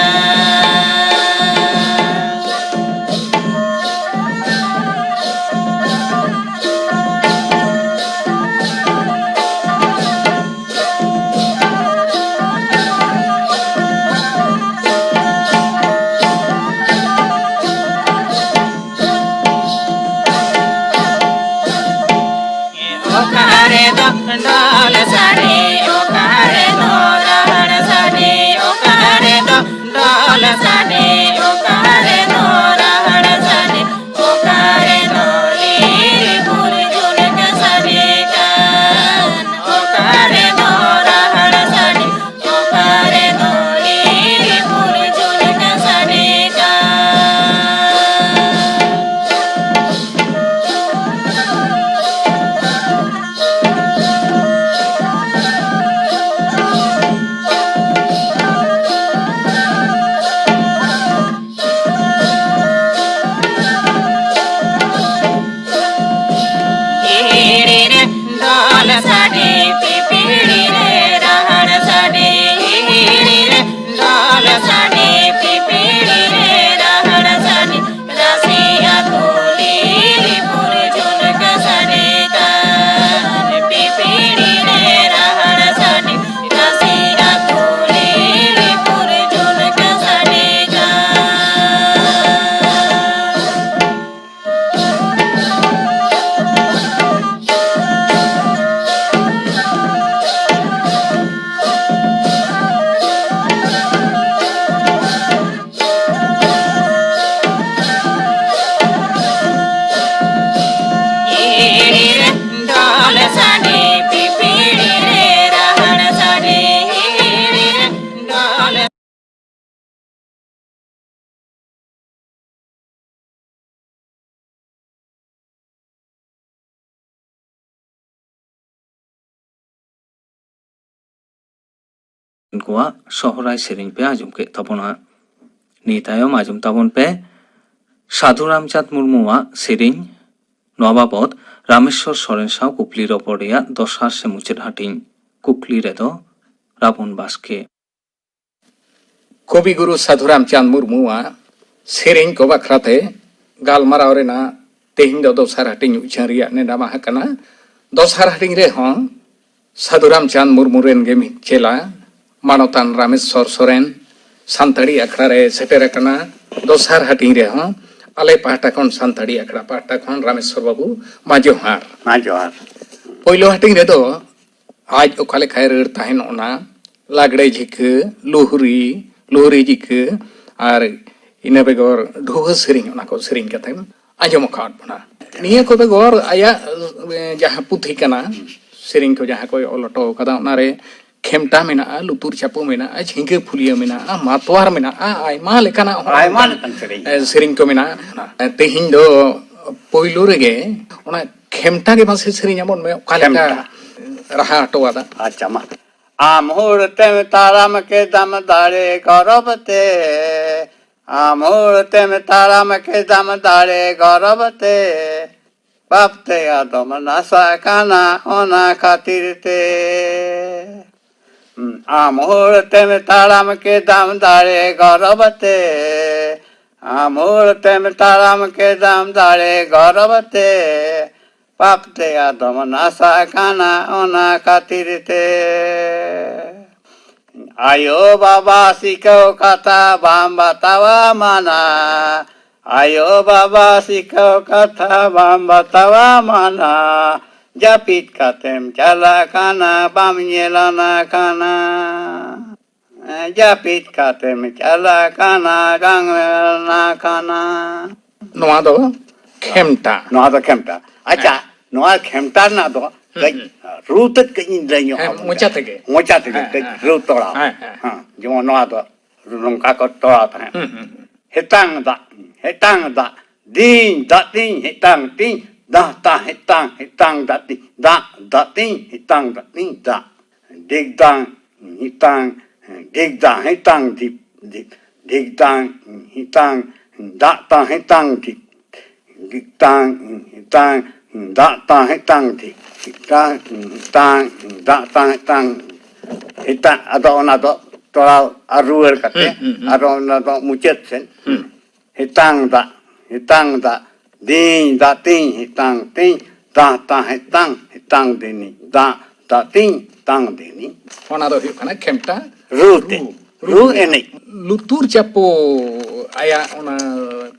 ᱩᱱᱠᱩᱣᱟᱜ ᱥᱚᱦᱨᱟᱭ ᱥᱮᱨᱮᱧ ᱯᱮ ᱟᱸᱡᱚᱢ ᱠᱮᱫ ᱛᱟᱵᱚᱱᱟ᱾ ᱱᱤᱭᱟᱹ ᱛᱟᱭᱚᱢ ᱟᱸᱡᱚᱢ ᱛᱟᱵᱚᱱ ᱯᱮ ᱥᱟᱹᱫᱷᱩ ᱨᱟᱢᱪᱟᱸᱫᱽ ᱢᱩᱨᱢᱩᱣᱟᱜ ᱥᱮᱨᱮᱧ᱾ ᱱᱚᱣᱟ ᱵᱟᱵᱚᱛ ᱨᱟᱢᱮᱥᱣᱚᱨ ᱥᱚᱨᱮᱱ ᱥᱟᱶ ᱠᱩᱠᱞᱤ ᱨᱚᱯᱚᱲ ᱨᱮᱭᱟᱜ ᱫᱚᱥᱟᱨ ᱥᱮ ᱢᱩᱪᱟᱹᱫ ᱦᱟᱹᱴᱤᱧ᱾ ᱠᱩᱠᱞᱤ ᱨᱮᱫᱚ ᱨᱟᱵᱚᱱ ᱵᱟᱥᱠᱮ᱾ ᱠᱚᱵᱤ ᱜᱩᱨᱩ ᱥᱟᱹᱫᱷᱩ ᱨᱟᱢᱪᱟᱸᱫᱽ ᱢᱩᱨᱢᱩᱣᱟᱜ ᱥᱮᱨᱮᱧ ᱠᱚ ᱵᱟᱠᱷᱨᱟᱛᱮ ᱜᱟᱞᱢᱟᱨᱟᱣ ᱨᱮᱱᱟᱜ ᱛᱮᱦᱮᱧ ᱫᱚ ᱫᱚᱥᱟᱨ ᱦᱟᱹᱴᱤᱧ ᱩᱪᱷᱟᱹᱱ ᱨᱮᱭᱟᱜ ᱱᱮᱰᱟ ᱢᱟᱦᱟ ᱠᱟᱱᱟ᱾ ᱫᱚᱥᱟᱨ ᱦᱟᱹᱴᱤᱧ ᱨᱮᱦᱚᱸ ᱥᱟᱹᱫᱷᱩ ᱨᱟᱢᱪᱟᱸᱫᱽ ᱢᱩᱨᱢᱩ ᱨᱮᱱ ᱜᱮ ᱢᱤᱫ ᱪᱮᱞᱟ ᱢᱟᱱᱚᱛᱟᱱ ᱨᱟᱢᱮᱥᱣᱚᱨ ᱥᱚᱨᱮᱱ ᱥᱟᱱᱛᱟᱲᱤ ᱟᱠᱷᱲᱟ ᱨᱮ ᱥᱮᱴᱮᱨ ᱟᱠᱟᱱᱟ᱾ ᱫᱚᱥᱟᱨ ᱦᱟᱹᱴᱤᱧ ᱨᱮᱦᱚᱸ ᱟᱞᱮ ᱯᱟᱦᱴᱟ ᱠᱷᱚᱱ, ᱥᱟᱱᱛᱟᱲᱤ ᱟᱠᱷᱲᱟ ᱯᱟᱦᱴᱟ ᱠᱷᱚᱱ ᱨᱟᱢᱮᱥᱣᱚᱨ ᱵᱟᱹᱵᱩ ᱢᱟ ᱡᱚᱦᱟᱨ᱾ ᱢᱟ ᱡᱚᱦᱟᱨ᱾ ᱯᱳᱭᱞᱳ ᱦᱟᱹᱴᱤᱧ ᱨᱮᱫᱚ ᱟᱡ ᱚᱠᱟ ᱞᱮᱠᱟᱭ ᱨᱟᱹᱲ ᱛᱟᱦᱮᱱ ᱚᱱᱟ ᱞᱟᱜᱽᱲᱮ ᱡᱷᱤᱠᱟᱹ, ᱞᱩᱦᱨᱤ, ᱞᱩᱦᱨᱤ ᱡᱷᱤᱠᱟᱹ ᱟᱨ ᱤᱱᱟᱹ ᱵᱮᱜᱚᱨ ᱰᱷᱩᱣᱟᱹ ᱥᱮᱨᱮᱧ, ᱚᱱᱟ ᱠᱚ ᱥᱮᱨᱮᱧ ᱠᱟᱛᱮᱢ ᱟᱸᱡᱚᱢ ᱟᱠᱟᱫ ᱵᱚᱱᱟ᱾ ᱱᱤᱭᱟᱹ ᱠᱚ ᱵᱮᱜᱚᱨ ᱟᱭᱟᱜ, ᱮ, ᱡᱟᱦᱟᱸ ᱯᱩᱛᱷᱤ ᱠᱟᱱᱟ, ᱥᱮᱨᱮᱧ ᱠᱚ ᱡᱟᱦᱟᱸ ᱠᱚᱭ ᱚᱞ ᱦᱚᱴᱚ ᱠᱟᱫᱟ, ᱚᱱᱟᱨᱮ ᱠᱷᱮᱢᱴᱟ ᱢᱮᱱᱟᱜᱼᱟ, ᱞᱩᱛᱩᱨ ᱪᱟᱯᱚ ᱢᱮᱱᱟᱜᱼᱟ, ᱡᱷᱤᱸᱜᱟᱹ ᱯᱷᱩᱞᱤᱭᱟᱹ ᱢᱮᱱᱟᱜᱼᱟ, ᱢᱟᱛᱣᱟᱨ ᱢᱮᱱᱟᱜᱼᱟ, ᱟᱭᱢᱟ ᱞᱮᱠᱟᱱᱟᱜ ᱦᱚᱸ ᱟᱭᱢᱟ ᱚᱱᱠᱟᱱ, ᱞᱮᱠᱟᱱ ᱥᱮᱨᱮᱧ ᱮ, ᱢᱮᱱᱟᱜᱼᱟ᱾ ᱥᱮᱨᱮᱧ ᱠᱚ ᱢᱮᱱᱟᱜᱼᱟ᱾ ᱛᱮᱦᱮᱧ ᱫᱚ ᱯᱳᱭᱞᱳ ᱨᱮᱜᱮ ᱚᱱᱟ ᱠᱷᱮᱢᱴᱟ ᱜᱮ ᱢᱟᱥᱮ ᱥᱮᱨᱮᱧ ᱟᱵᱚᱱ ᱢᱮ, ᱚᱠᱟ ᱞᱮᱠᱟ ᱠᱷᱮᱢᱴᱟ᱾ ᱨᱟᱦᱟ ᱦᱚᱴᱚ ᱟᱫᱟ᱾ ᱟᱪᱪᱷᱟ, ᱢᱟ᱾ ᱟᱢ ᱦᱚᱲ ᱛᱮᱢ ᱛᱟᱲᱟᱢ ᱠᱮᱫᱟᱢ ᱫᱟᱲᱮ ᱜᱚᱨᱚᱵ ᱛᱮ, ᱟᱢ ᱦᱚᱲ ᱛᱮᱢ ᱛᱟᱲᱟᱢ ᱠᱮᱫᱟᱢ ᱫᱟᱲᱮ ᱜᱚᱨᱚᱵ ᱛᱮ, ᱯᱟᱯ ᱛᱮ ᱟᱫᱚᱢ ᱱᱟᱥᱟᱜ ᱠᱟᱱᱟ ᱚᱱᱟ ᱠᱷᱟᱹᱛᱤᱨ ᱛᱮ᱾ ᱟᱢ ᱦᱚᱲ ᱛᱮᱢ ᱛᱟᱲᱟᱢ ᱠᱮᱫᱟᱢ ᱫᱟᱲᱮ ᱜᱚᱨᱚᱵ ᱛᱮ, ᱟᱢ ᱦᱚᱲ ᱛᱮᱢ ᱛᱟᱲᱟᱢ ᱠᱮᱫᱟᱢ ᱫᱟᱲᱮ ᱜᱚᱨᱚᱵ ᱛᱮ, ᱯᱟᱯ ᱛᱮ ᱟᱫᱚᱢ ᱱᱟᱥᱟᱜ ᱠᱟᱱᱟ ᱚᱱᱟ ᱠᱷᱟᱹᱛᱤᱨ ᱛᱮ᱾ ᱟᱭᱳ ᱵᱟᱵᱟ ᱥᱤᱠᱷᱟᱹᱣ ᱠᱟᱛᱷᱟ ᱵᱟᱢ ᱵᱟᱛᱟᱣᱟ ᱢᱟᱱᱟ, ᱟᱭᱳ ᱵᱟᱵᱟ ᱥᱤᱠᱷᱟᱹᱣ ᱠᱟᱛᱷᱟ ᱵᱟᱢ ᱵᱟᱛᱟᱣᱟ ᱢᱟᱱᱟ, ᱡᱟᱹᱯᱤᱫ ᱠᱟᱛᱮᱢ ᱪᱟᱞᱟᱜ ᱠᱟᱱᱟ, ᱵᱟᱢ ᱧᱮᱞᱟᱱᱟ ᱠᱟᱱᱟ᱾ ᱡᱟᱹᱯᱤᱫ ᱠᱟᱛᱮᱢ ᱪᱟᱞᱟᱜ ᱠᱟᱱᱟ, ᱵᱟᱝ ᱧᱮᱞᱟᱱᱟ ᱠᱟᱱᱟ᱾ ᱱᱚᱣᱟ ᱫᱚ ᱠᱷᱮᱢᱴᱟ᱾ ᱱᱚᱣᱟ ᱫᱚ ᱠᱷᱮᱢᱴᱟ᱾ ᱟᱪᱪᱷᱟ, ᱦᱮᱸ᱾ ᱱᱚᱣᱟ ᱠᱷᱮᱢᱴᱟ ᱨᱮᱱᱟᱜ ᱫᱚ ᱦᱩᱸ, ᱠᱟᱹᱡ ᱦᱩᱸ᱾ ᱨᱩ ᱛᱮᱫ ᱠᱟᱹᱡ ᱤᱧ ᱞᱟᱹᱭ ᱧᱚᱜ ᱦᱮᱸ, ᱟᱵᱚᱱ ᱢᱚᱪᱟ ᱠᱟᱱᱟ᱾ ᱛᱮᱜᱮ᱾ ᱢᱚᱪᱟ ᱛᱮᱜᱮ ᱦᱮᱸ, ᱠᱟᱹᱡ ᱦᱮᱸ, ᱨᱩ ᱦᱮᱸ᱾ ᱛᱚᱲᱟᱣ᱾ ᱦᱮᱸ, ᱦᱮᱸ᱾ ᱦᱮᱸ, ᱡᱮᱢᱚᱱ ᱱᱚᱣᱟ ᱫᱚ ᱱᱚᱝᱠᱟ ᱠᱚ ᱛᱚᱲᱟᱣ ᱛᱟᱦᱮᱸᱫ᱾ ᱦᱩᱸ, ᱦᱩᱸ, ᱦᱩᱸ᱾ ᱦᱮᱛᱟᱝ ᱫᱟᱜ, ᱦᱮᱛᱟᱝ ᱫᱟᱜ, ᱫᱤᱧ ᱫᱟᱜ ᱛᱤᱧ, ᱦᱮᱛᱟᱝ ᱛᱤᱧ, ᱫᱟᱜ ᱛᱟ ᱦᱮᱛᱟᱝ, ᱦᱮᱛᱟᱝ ᱫᱟᱜ ᱛᱤᱧ, ᱫᱟᱜ ᱫᱟᱜ ᱛᱤᱧ, ᱦᱮᱛᱟᱝ ᱫᱟᱜ ᱛᱤᱧ, ᱫᱟᱜ᱾ ᱰᱤᱜᱽ ᱫᱟᱝ, ᱦᱤᱛᱟᱝ, ᱰᱷᱤᱠ ᱫᱟᱜ ᱦᱤᱛᱟᱝ ᱰᱷᱤᱯ ᱰᱷᱤᱯ, ᱰᱷᱤᱠ ᱫᱟᱜ ᱦᱤᱛᱟᱝ, ᱫᱟᱜ ᱛᱟᱝ ᱦᱤᱛᱟᱝ ᱰᱷᱤᱯ, ᱰᱷᱤᱠ ᱛᱟᱝ ᱦᱤᱛᱟᱝ, ᱫᱟᱜ ᱛᱟᱝ ᱦᱤᱛᱟᱝ ᱰᱷᱤᱯ, ᱰᱷᱤᱠ ᱛᱟᱝ ᱦᱤᱛᱟᱝ, ᱫᱟᱜ ᱛᱟᱝ ᱦᱤᱛᱟᱝ, ᱦᱤᱛᱟᱝ, ᱟᱫᱚ ᱚᱱᱟ ᱫᱚ ᱛᱚᱲᱟᱣ ᱟᱨ ᱨᱩᱣᱟᱹᱲ ᱠᱟᱛᱮ, ᱦᱩᱸ, ᱦᱩᱸ, ᱦᱩᱸ᱾ ᱟᱨᱚ ᱚᱱᱟ ᱫᱚ ᱢᱩᱪᱟᱹᱫ ᱥᱮᱫ᱾ ᱦᱩᱸ᱾ ᱦᱤᱛᱟᱝ ᱫᱟᱜ, ᱦᱤᱛᱟᱝ ᱫᱟᱜ, ᱫᱤᱧ ᱫᱟᱜ ᱛᱤᱧ, ᱦᱤᱛᱟᱝ ᱛᱤᱧ, ᱫᱟᱜ ᱛᱟᱝ ᱦᱤᱛᱟᱝ, ᱦᱤᱛᱟᱝ ᱫᱤᱱᱤ, ᱫᱟᱜ ᱫᱟᱜ ᱛᱤᱧ, ᱦᱤᱛᱟᱝ ᱫᱤᱱᱤ᱾ ᱚᱱᱟ ᱫᱚ ᱦᱩᱭᱩᱜ ᱠᱟᱱᱟ ᱠᱷᱮᱢᱴᱟ ᱨᱩ ᱛᱮ, ᱨᱩ, ᱨᱩ ᱨᱩ ᱮᱱᱮᱡ᱾ ᱞᱩᱛᱩᱨ ᱪᱟᱯᱚ ᱟᱭᱟᱜ ᱚᱱᱟ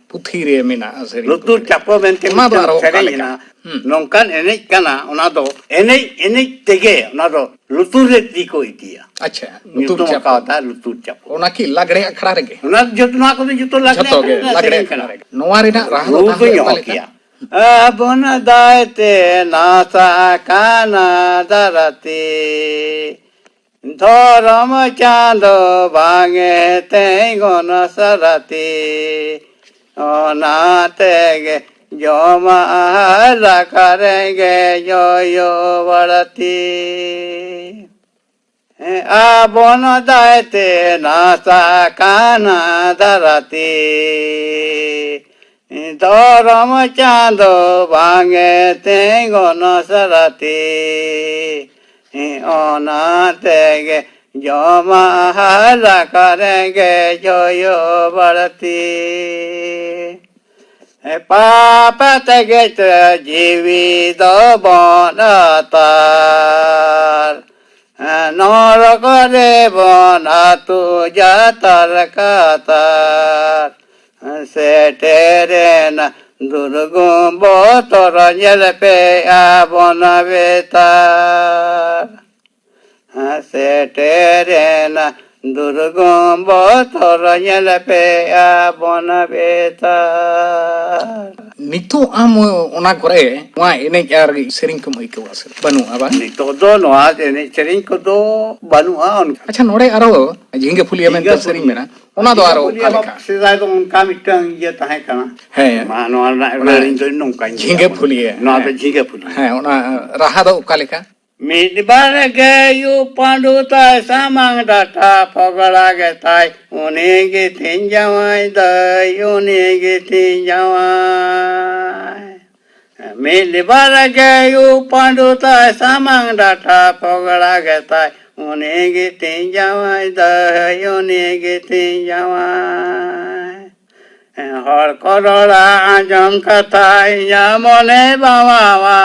ᱯᱩᱛᱷᱤ ᱨᱮ ᱢᱮᱱᱟᱜᱼᱟ ᱥᱮᱨᱮᱧ ᱞᱩᱛᱩᱨ ᱠᱚ᱾ ᱪᱟᱯᱚ ᱢᱮᱱᱛᱮ ᱚᱱᱟ ᱫᱚ ᱢᱤᱫᱴᱟᱝ ᱟᱨᱚ ᱚᱠᱟ ᱥᱮᱨᱮᱧ ᱞᱮᱠᱟ? ᱦᱮᱱᱟᱜᱼᱟ᱾ ᱦᱩᱸ᱾ ᱱᱚᱝᱠᱟᱱ ᱮᱱᱮᱡ ᱠᱟᱱᱟ, ᱚᱱᱟ ᱫᱚ ᱮᱱᱮᱡ ᱮᱱᱮᱡ ᱛᱮᱜᱮ ᱚᱱᱟ ᱫᱚ ᱞᱩᱛᱩᱨ ᱨᱮ ᱛᱤ ᱠᱚ ᱤᱫᱤᱭᱟ᱾ ᱟᱪᱪᱷᱟ, ᱞᱩᱛᱩᱨ ᱧᱩᱛᱩᱢ ᱪᱟᱯᱚ᱾ ᱟᱠᱟᱣᱟᱫᱟ ᱞᱩᱛᱩᱨ ᱪᱟᱯᱚ᱾ ᱚᱱᱟ ᱠᱤ ᱞᱟᱜᱽᱲᱮ ᱟᱠᱷᱲᱟ ᱨᱮᱜᱮ? ᱚᱱᱟ ᱡᱚᱛᱚ, ᱱᱚᱣᱟ ᱠᱚᱫᱚ ᱡᱚᱛᱚ ᱞᱟᱜᱽᱲᱮ ᱡᱚᱛᱚ ᱜᱮ ᱟᱠᱷᱲᱟ ᱨᱮᱱᱟᱜ ᱞᱟᱜᱽᱲᱮ ᱥᱮᱨᱮᱧ ᱟᱠᱷᱲᱟ ᱠᱟᱱᱟ᱾ ᱨᱮᱜᱮ᱾ ᱱᱚᱣᱟ ᱨᱮᱱᱟᱜ ᱨᱟᱦᱟ ᱫᱚ ᱨᱩ ᱛᱟᱦᱞᱮ ᱫᱚᱧ ᱚᱠᱟ ᱚᱦᱚ ᱞᱮᱠᱟ? ᱠᱮᱭᱟ᱾ ᱟᱵᱚᱱ ᱫᱟᱭ ᱛᱮ ᱱᱟᱥᱟ ᱠᱟᱱᱟ ᱫᱷᱟᱹᱨᱛᱤ, ᱫᱷᱚᱨᱚᱢ ᱪᱟᱸᱫᱚ ᱵᱟᱝ ᱮ ᱛᱮᱸᱜᱚᱱ ᱥᱟᱨᱟᱛᱤ, ᱚᱱᱟ ᱛᱮᱜᱮ ᱡᱚᱢᱟᱜ ᱦᱟᱞᱟᱠ ᱨᱮᱸᱜᱮᱡ ᱦᱩᱭᱩᱜ ᱵᱟᱹᱲᱛᱤ᱾ ᱟᱵᱚᱱ ᱫᱟᱭ ᱛᱮ ᱱᱟᱥᱟ ᱠᱟᱱᱟ ᱫᱷᱟᱹᱨᱛᱤ, ᱫᱷᱚᱨᱚᱢ ᱪᱟᱸᱫᱚ ᱵᱟᱝ ᱮ ᱛᱮᱸᱜᱚᱱ ᱥᱟᱨᱟᱛᱤ, ᱚᱱᱟ ᱛᱮᱜᱮ ᱡᱚᱢᱟᱜ ᱦᱟᱞᱟᱠ ᱨᱮᱸᱜᱮᱡ ᱦᱩᱭᱩᱜ ᱵᱟᱹᱲᱛᱤ᱾ ᱯᱟᱯ ᱛᱮᱜᱮ ᱛᱚ ᱡᱤᱣᱤ ᱫᱚᱵᱚᱱ ᱟᱛᱟᱨ, ᱱᱚᱨᱚᱠ ᱨᱮᱵᱚᱱ ᱟᱹᱛᱩ ᱡᱟᱛᱟᱨ ᱠᱟᱛᱟᱨ᱾ ᱥᱮᱴᱮᱨᱮᱱᱟ ᱫᱩᱨᱜᱩᱢ ᱵᱚᱛᱚᱨ, ᱧᱮᱞ ᱯᱮ ᱟᱵᱚᱱ ᱵᱮᱛᱟᱨ᱾ ᱥᱮᱴᱮᱨᱮᱱᱟ ᱫᱩᱨᱜᱩᱢ ᱵᱚᱛᱚᱨ, ᱧᱮᱞ ᱯᱮ ᱟᱵᱚᱱ ᱵᱮᱛᱟᱨ᱾ ᱱᱤᱛᱚᱜ ᱟᱢ ᱚᱱᱟ ᱠᱚᱨᱮ ᱱᱚᱣᱟ ᱮᱱᱮᱡ ᱟᱨ ᱥᱮᱨᱮᱧ ᱠᱚᱢ ᱟᱹᱭᱠᱟᱹᱣᱟ ᱥᱮ ᱵᱟᱹᱱᱩᱜᱼᱟ, ᱵᱟᱝ? ᱱᱤᱛᱚᱜ ᱫᱚ ᱱᱚᱣᱟ ᱮᱱᱮᱡ ᱥᱮᱨᱮᱧ ᱠᱚᱫᱚ ᱵᱟᱹᱱᱩᱜᱼᱟ᱾ ᱚᱱᱠᱟ ᱟᱪᱪᱷᱟ, ᱱᱚᱰᱮ ᱟᱨᱚ ᱡᱷᱤᱸᱜᱟᱹ ᱯᱷᱩᱞᱤᱭᱟᱹ ᱢᱮᱱᱛᱮ ᱡᱷᱤᱸᱜᱟᱹ ᱥᱮᱨᱮᱧ ᱯᱷᱩᱞᱤᱭᱟᱹ᱾ ᱢᱮᱱᱟᱜᱼᱟ, ᱚᱱᱟ ᱫᱚ ᱡᱷᱤᱸᱜᱟᱹ ᱟᱨᱚ ᱯᱷᱩᱞᱤᱭᱟᱹ ᱚᱠᱟ ᱞᱮᱠᱟ? ᱥᱮᱫᱟᱭ ᱫᱚ ᱚᱱᱠᱟ ᱢᱤᱫᱴᱟᱝ ᱤᱭᱟᱹ ᱛᱟᱦᱮᱸ ᱠᱟᱱᱟ᱾ ᱦᱮᱸ᱾ ᱢᱟ, ᱱᱚᱣᱟ ᱨᱮᱱᱟᱜ ᱚᱱᱟ ᱨᱟᱹᱲ ᱤᱧ ᱫᱚ ᱱᱚᱝᱠᱟᱧ ᱡᱷᱤᱸᱜᱟᱹ ᱞᱟᱹᱭᱟ᱾ ᱯᱷᱩᱞᱤᱭᱟᱹ, ᱱᱚᱣᱟ ᱫᱚ ᱦᱮᱸ᱾ ᱡᱷᱤᱸᱜᱟᱹ ᱯᱷᱩᱞᱤᱭᱟᱹ᱾ ᱦᱮᱸ, ᱚᱱᱟ ᱨᱟᱦᱟ ᱫᱚ ᱚᱠᱟ ᱞᱮᱠᱟ? ᱢᱤᱫ ᱵᱟᱨ ᱜᱮ ᱩᱯ ᱯᱟᱹᱰᱩ ᱛᱟᱭ, ᱥᱟᱢᱟᱝ ᱰᱟᱴᱟ ᱯᱷᱚᱜᱽᱲᱟ ᱜᱮ ᱛᱟᱭ, ᱩᱱᱤ ᱜᱮ ᱛᱤᱧ ᱡᱟᱶᱟᱭ ᱫᱟᱹᱭ, ᱩᱱᱤ ᱜᱮ ᱛᱤᱧ ᱡᱟᱶᱟᱭ᱾ ᱢᱤᱫ ᱵᱟᱨ ᱜᱮ ᱩᱯ ᱯᱟᱹᱰᱩ ᱛᱟᱭ, ᱥᱟᱢᱟᱝ ᱰᱟᱴᱟ ᱯᱷᱚᱜᱽᱲᱟ ᱜᱮ ᱛᱟᱭ, ᱩᱱᱤ ᱜᱮ ᱛᱤᱧ ᱡᱟᱶᱟᱭ ᱫᱟᱹᱭ, ᱩᱱᱤ ᱜᱮ ᱛᱤᱧ ᱡᱟᱶᱟᱭ᱾ ᱦᱚᱲ ᱠᱚ ᱨᱚᱲᱟ ᱟᱸᱡᱚᱢ ᱠᱟᱛᱷᱟ, ᱤᱧᱟᱹᱜ ᱢᱚᱱᱮ ᱵᱟᱣᱟᱣᱟᱭ᱾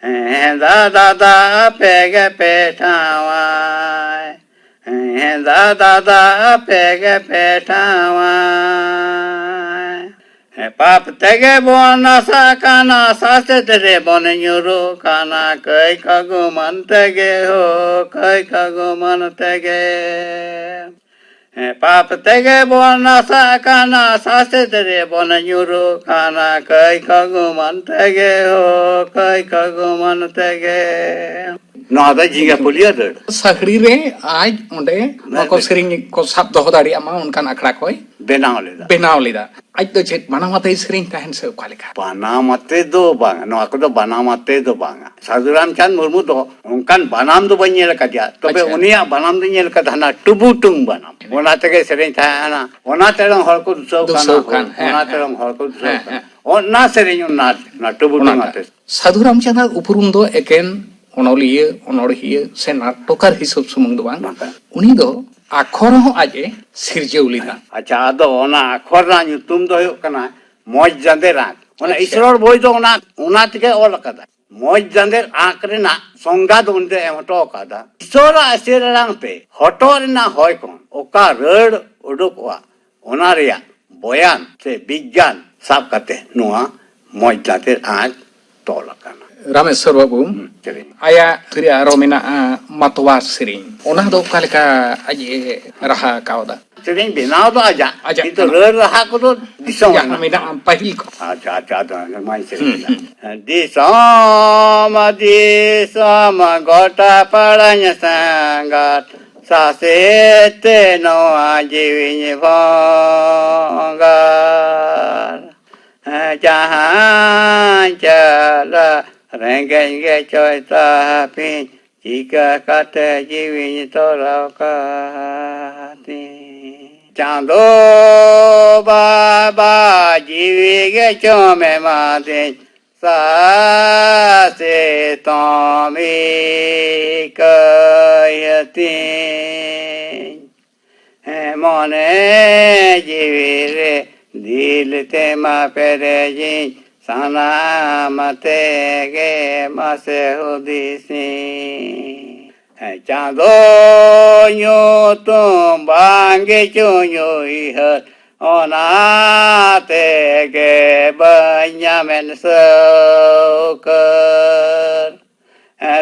ᱦᱮᱸ ᱫᱟ ᱫᱟᱫᱟ ᱟᱯᱮ ᱜᱮ ᱯᱮ ᱴᱷᱟᱶᱟᱭ᱾ ᱦᱮᱸ ᱫᱟ ᱫᱟᱫᱟ ᱟᱯᱮ ᱜᱮ ᱯᱮ ᱴᱷᱟᱶᱟᱭ᱾ ᱦᱮᱸ, ᱯᱟᱯ ᱛᱮᱜᱮ ᱵᱚᱱ ᱱᱟᱥᱟᱜ ᱠᱟᱱᱟ, ᱥᱟᱥᱮᱛ ᱨᱮᱵᱚᱱ ᱧᱩᱨᱩᱜ ᱠᱟᱱᱟ, ᱠᱟᱹᱭ ᱠᱟᱹᱜᱩᱢᱟᱱ ᱛᱮᱜᱮ ᱦᱳ, ᱠᱟᱹᱭ ᱠᱟᱹᱜᱩᱢᱟᱱ ᱛᱮᱜᱮ᱾ ᱦᱮᱸ, ᱯᱟᱯ ᱛᱮᱜᱮ ᱵᱚᱱ ᱱᱟᱥᱟᱜ ᱠᱟᱱᱟ, ᱥᱟᱥᱮᱛ ᱨᱮᱵᱚᱱ ᱧᱩᱨᱩᱜ ᱠᱟᱱᱟ, ᱠᱟᱹᱭ ᱠᱟᱹᱜᱩᱢᱟᱱ ᱛᱮᱜᱮ ᱦᱳ, ᱠᱟᱹᱭ ᱠᱟᱹᱜᱩᱢᱟᱱ ᱛᱮᱜᱮ᱾ ᱱᱚᱣᱟ ᱫᱚ ᱡᱤᱸᱜᱟ ᱯᱩᱞᱤᱭᱟᱹ ᱨᱟᱹᱲ᱾ ᱥᱟᱦᱲᱤ ᱨᱮ ᱟᱡ ᱚᱸᱰᱮ ᱱᱚᱣᱟ ᱠᱚ ᱵᱮ- ᱥᱮᱨᱮᱧ ᱠᱚ ᱥᱟᱵ ᱫᱚᱦᱚ ᱫᱟᱲᱮᱭᱟᱜ ᱢᱟ, ᱚᱱᱠᱟᱱ ᱟᱠᱷᱲᱟ ᱠᱚᱭ ᱵᱮᱱᱟᱣ ᱞᱮᱫᱟ᱾ ᱵᱮᱱᱟᱣ ᱞᱮᱫᱟ᱾ ᱟᱡ ᱫᱚ ᱪᱮᱫ ᱵᱟᱱᱟᱢ ᱟᱛᱮᱭ ᱥᱮᱨᱮᱧ ᱛᱟᱦᱮᱱ ᱥᱮ ᱚᱠᱟ ᱞᱮᱠᱟ? ᱵᱟᱱᱟᱢ ᱟᱛᱮ ᱫᱚ ᱵᱟᱝ, ᱱᱚᱣᱟ ᱠᱚᱫᱚ ᱵᱟᱱᱟᱢ ᱟᱛᱮ ᱫᱚ ᱵᱟᱝᱟ᱾ ᱥᱟᱹᱫᱷᱩ ᱨᱟᱢᱪᱟᱸᱫᱽ ᱢᱩᱨᱢᱩ ᱫᱚ ᱚᱱᱠᱟᱱ ᱵᱟᱱᱟᱢ ᱫᱚ ᱵᱟᱹᱧ ᱧᱮᱞ ᱟᱠᱟᱫᱮᱭᱟ, ᱛᱚᱵᱮ ᱟᱪᱪᱷᱟ᱾ ᱩᱱᱤᱭᱟᱜ ᱵᱟᱱᱟᱢ ᱫᱚᱧ ᱧᱮᱞ ᱟᱠᱟᱫᱟ, ᱦᱟᱱᱟ ᱴᱩᱵᱩ ᱴᱩᱝ ᱵᱟᱱᱟᱢ᱾ ᱚᱱᱟ ᱛᱮᱜᱮ ᱥᱮᱨᱮᱧ ᱛᱟᱦᱮᱸ ᱦᱟᱱᱟ, ᱚᱱᱟ ᱛᱮᱲᱚᱝ ᱦᱚᱲ ᱠᱚ ᱫᱩᱥᱟᱹᱣ ᱠᱟᱱᱟ, ᱫᱩᱥᱟᱹᱣ ᱠᱟᱱ, ᱦᱮᱸ, ᱚᱱᱟ ᱦᱮᱸ᱾ ᱛᱮᱲᱚᱝ ᱦᱚᱲ ᱠᱚ ᱫᱩᱥᱟᱹᱣ ᱦᱮᱸ, ᱠᱟᱱᱟ᱾ ᱦᱮᱸ᱾ ᱚᱱᱟ ᱥᱮᱨᱮᱧ ᱚᱱᱟ, ᱚᱱᱟ ᱴᱩᱵᱩ ᱴᱩᱝ ᱚᱱᱟᱴᱟᱜ᱾ ᱟᱛᱮ᱾ ᱥᱟᱹᱫᱷᱩ ᱨᱟᱢᱪᱟᱸᱫᱽ ᱩᱯᱨᱩᱢ ᱫᱚ ᱮᱠᱮᱱ ᱚᱱᱚᱞᱤᱭᱟᱹ, ᱚᱱᱚᱲᱦᱤᱭᱟᱹ ᱥᱮ ᱱᱟᱴᱚᱠᱟᱨ ᱦᱤᱥᱟᱹᱵ ᱥᱩᱢᱩᱝ ᱫᱚ ᱵᱟᱝ, ᱵᱟᱝ᱾ ᱩᱱᱤ ᱫᱚ ᱟᱠᱷᱚᱨ ᱦᱚᱸ ᱟᱡ ᱮ ᱥᱤᱨᱡᱟᱹᱣ ᱞᱮᱫᱟ᱾ ᱟᱪᱪᱷᱟ, ᱟᱫᱚ ᱚᱱᱟ ᱟᱠᱷᱚᱨ ᱨᱮᱱᱟᱜ ᱧᱩᱛᱩᱢ ᱫᱚ ᱦᱩᱭᱩᱜ ᱠᱟᱱᱟ ᱢᱚᱡᱽ ᱡᱟᱸᱫᱮᱨ ᱟᱸᱠ᱾ ᱚᱱᱟ ᱟᱪᱪᱷᱟ᱾ ᱤᱥᱨᱚᱲ ᱵᱳᱭ ᱫᱚ ᱚᱱᱟ, ᱚᱱᱟ ᱛᱮᱜᱮ ᱚᱞ ᱟᱠᱟᱫᱟ᱾ ᱢᱚᱡᱽ ᱡᱟᱸᱫᱮᱨ ᱟᱸᱠ ᱨᱮᱱᱟᱜ ᱥᱚᱝᱜᱟ ᱫᱚ ᱩᱱᱤ ᱫᱚ ᱮᱢ ᱦᱚᱴᱚ ᱟᱠᱟᱫᱟ᱾ ᱤᱥᱚᱨᱟᱜ ᱮᱥᱮᱨ ᱟᱲᱟᱝ ᱛᱮ ᱦᱚᱴᱚᱜ ᱨᱮᱱᱟᱜ ᱦᱚᱭ ᱠᱷᱚᱱ ᱚᱠᱟ ᱨᱟᱹᱲ ᱩᱰᱩᱠᱚᱜᱼᱟ, ᱚᱱᱟ ᱨᱮᱭᱟᱜ ᱵᱚᱭᱟᱱ ᱥᱮ ᱵᱤᱜᱽᱜᱟᱱ ᱥᱟᱵ ᱠᱟᱛᱮ ᱱᱚᱣᱟ ᱢᱚᱡᱽ ᱡᱟᱸᱫᱮᱨ ᱟᱸᱠ ᱛᱚᱞ ᱟᱠᱟᱱᱟ᱾ ᱨᱟᱢᱮᱥᱣᱚᱨ ᱵᱟᱹᱵᱩ, ᱦᱩᱸ, ᱥᱮᱨᱮᱧ᱾ ᱟᱭᱟᱜ ᱛᱤᱨᱮ ᱟᱨᱚ ᱢᱮᱱᱟᱜᱼᱟ ᱢᱟᱛᱣᱟᱨ ᱥᱮᱨᱮᱧ, ᱚᱱᱟ ᱫᱚ ᱚᱠᱟ ᱞᱮᱠᱟ ᱟᱡ ᱮ ᱨᱟᱦᱟ ᱠᱟᱣᱫᱟ? ᱥᱮᱨᱮᱧ ᱵᱮᱱᱟᱣ ᱫᱚ ᱟᱡᱟᱜ, ᱟᱡᱟᱜ ᱠᱤᱱᱛᱩ ᱠᱟᱱᱟ᱾ ᱨᱟᱹᱲ ᱨᱟᱦᱟ ᱠᱚᱫᱚ ᱫᱤᱥᱚᱢ ᱡᱟᱦᱟᱸ ᱨᱮᱱᱟᱜ᱾ ᱢᱮᱱᱟᱜᱼᱟ ᱯᱟᱹᱦᱤᱞ ᱠᱚ᱾ ᱟᱪᱪᱷᱟ, ᱟᱪᱪᱷᱟ, ᱟᱫᱚ ᱢᱟᱧ ᱥᱮᱨᱮᱧ ᱦᱩᱸ, ᱮᱫᱟ᱾ ᱦᱩᱸ᱾ ᱫᱤᱥᱚᱢ, ᱫᱤᱥᱚᱢ ᱜᱚᱴᱟ ᱯᱟᱲᱟᱧ ᱥᱟᱸᱜᱟᱛ, ᱥᱟᱥᱮᱛ ᱛᱮ ᱱᱚᱣᱟ ᱡᱤᱣᱤᱧ ᱵᱷᱚᱸᱜᱟᱨ᱾ ᱡᱟᱦᱟᱸ ᱪᱟᱞᱟᱜ ᱨᱮᱸᱜᱮᱡ ᱜᱮ ᱪᱚᱭ ᱛᱟᱯᱤᱧ, ᱪᱤᱠᱟᱹ ᱠᱟᱛᱮ ᱡᱤᱣᱤᱧ ᱛᱚᱨᱟᱣ ᱠᱟᱛᱤᱧ? ᱪᱟᱸᱫᱚ ᱵᱟᱵᱟ ᱡᱤᱣᱤ ᱜᱮ ᱪᱚᱢ ᱮᱢᱟᱫᱤᱧ, ᱥᱟᱥᱮᱛᱚᱢ ᱤᱠᱟᱹᱭ ᱟᱹᱛᱤᱧ᱾ ᱦᱮᱸ, ᱢᱚᱱᱮ ᱡᱤᱣᱤ ᱨᱮ ᱫᱤᱞ ᱛᱮᱢᱟ ᱯᱮᱨᱮᱡᱤᱧ, ᱥᱟᱱᱟᱢ ᱛᱮᱜᱮ ᱢᱟᱥᱮ ᱦᱩᱫᱤᱥᱤᱧ᱾ ᱦᱮᱸ, ᱪᱟᱸᱫᱚ ᱧᱩᱛᱩᱢ ᱵᱟᱝ ᱜᱮ ᱪᱚᱧ ᱩᱭᱦᱟᱹᱨ, ᱚᱱᱟ ᱛᱮᱜᱮ ᱵᱟᱹᱧ ᱧᱟᱢᱮᱱ ᱥᱟᱹᱣᱠᱟᱹᱨ᱾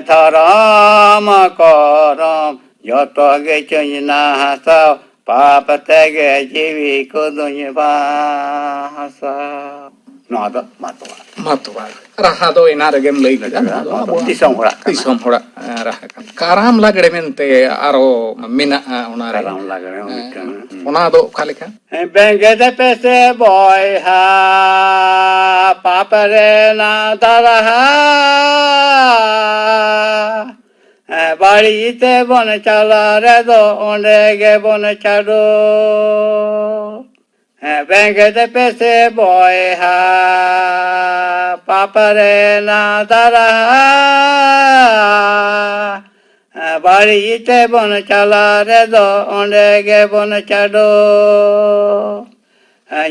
ᱫᱷᱚᱨᱚᱢ ᱠᱚᱨᱚᱢ ᱡᱚᱛᱚ ᱜᱮ ᱪᱚᱧ ᱱᱟᱦᱟᱥᱟᱣ, ᱯᱟᱯ ᱛᱮᱜᱮ ᱡᱤᱣᱤ ᱠᱚᱫᱚᱧ ᱵᱟᱦᱟᱥᱟᱣ᱾ ᱱᱚᱣᱟ ᱫᱚ ᱢᱟᱛᱣᱟᱨ᱾ ᱢᱟᱛᱣᱟᱨ᱾ ᱨᱟᱦᱟ ᱫᱚ ᱮᱱᱟ ᱨᱮᱜᱮᱢ ᱞᱟᱹᱭ ᱠᱮᱫᱟ, ᱱᱚᱣᱟ ᱫᱚ ᱟᱵᱚᱣᱟᱜ ᱫᱤᱥᱚᱢ ᱦᱚᱲᱟᱜ ᱠᱟᱱᱟ᱾ ᱫᱤᱥᱚᱢ ᱦᱚᱲᱟᱜ, ᱮ, ᱨᱟᱦᱟ ᱠᱟᱱᱟ᱾ ᱠᱟᱨᱟᱢ ᱞᱟᱜᱽᱲᱮ ᱢᱮᱱᱛᱮ ᱟᱨᱚ ᱢᱮᱱᱟᱜᱼᱟ ᱚᱱᱟ ᱨᱮ᱾ ᱠᱟᱨᱟᱢ ᱞᱟᱜᱽᱲᱮ ᱦᱚᱸ ᱦᱮᱸ, ᱢᱤᱫᱴᱟᱝ᱾ ᱚᱱᱟ ᱫᱚ ᱚᱠᱟ ᱞᱮᱠᱟ? ᱵᱮᱸᱜᱮᱫ ᱯᱮᱥᱮ ᱵᱚᱭᱦᱟ ᱯᱟᱯ ᱨᱮᱱᱟᱜ ᱫᱟᱨᱦᱟ, ᱵᱟᱹᱲᱤᱡ ᱛᱮᱵᱚᱱ ᱪᱟᱞᱟᱜ ᱨᱮᱫᱚ ᱚᱸᱰᱮ ᱜᱮᱵᱚᱱ ᱪᱟᱰᱚ᱾ ᱵᱮᱸᱜᱮᱫ ᱯᱮᱥᱮ ᱵᱚᱭᱦᱟ ᱯᱟᱯ ᱨᱮᱱᱟᱜ ᱫᱟᱨᱦᱟ, ᱵᱟᱹᱲᱤᱡ ᱛᱮᱵᱚᱱ ᱪᱟᱞᱟᱜ ᱨᱮᱫᱚ ᱚᱸᱰᱮ ᱜᱮᱵᱚᱱ ᱪᱟᱰᱚ᱾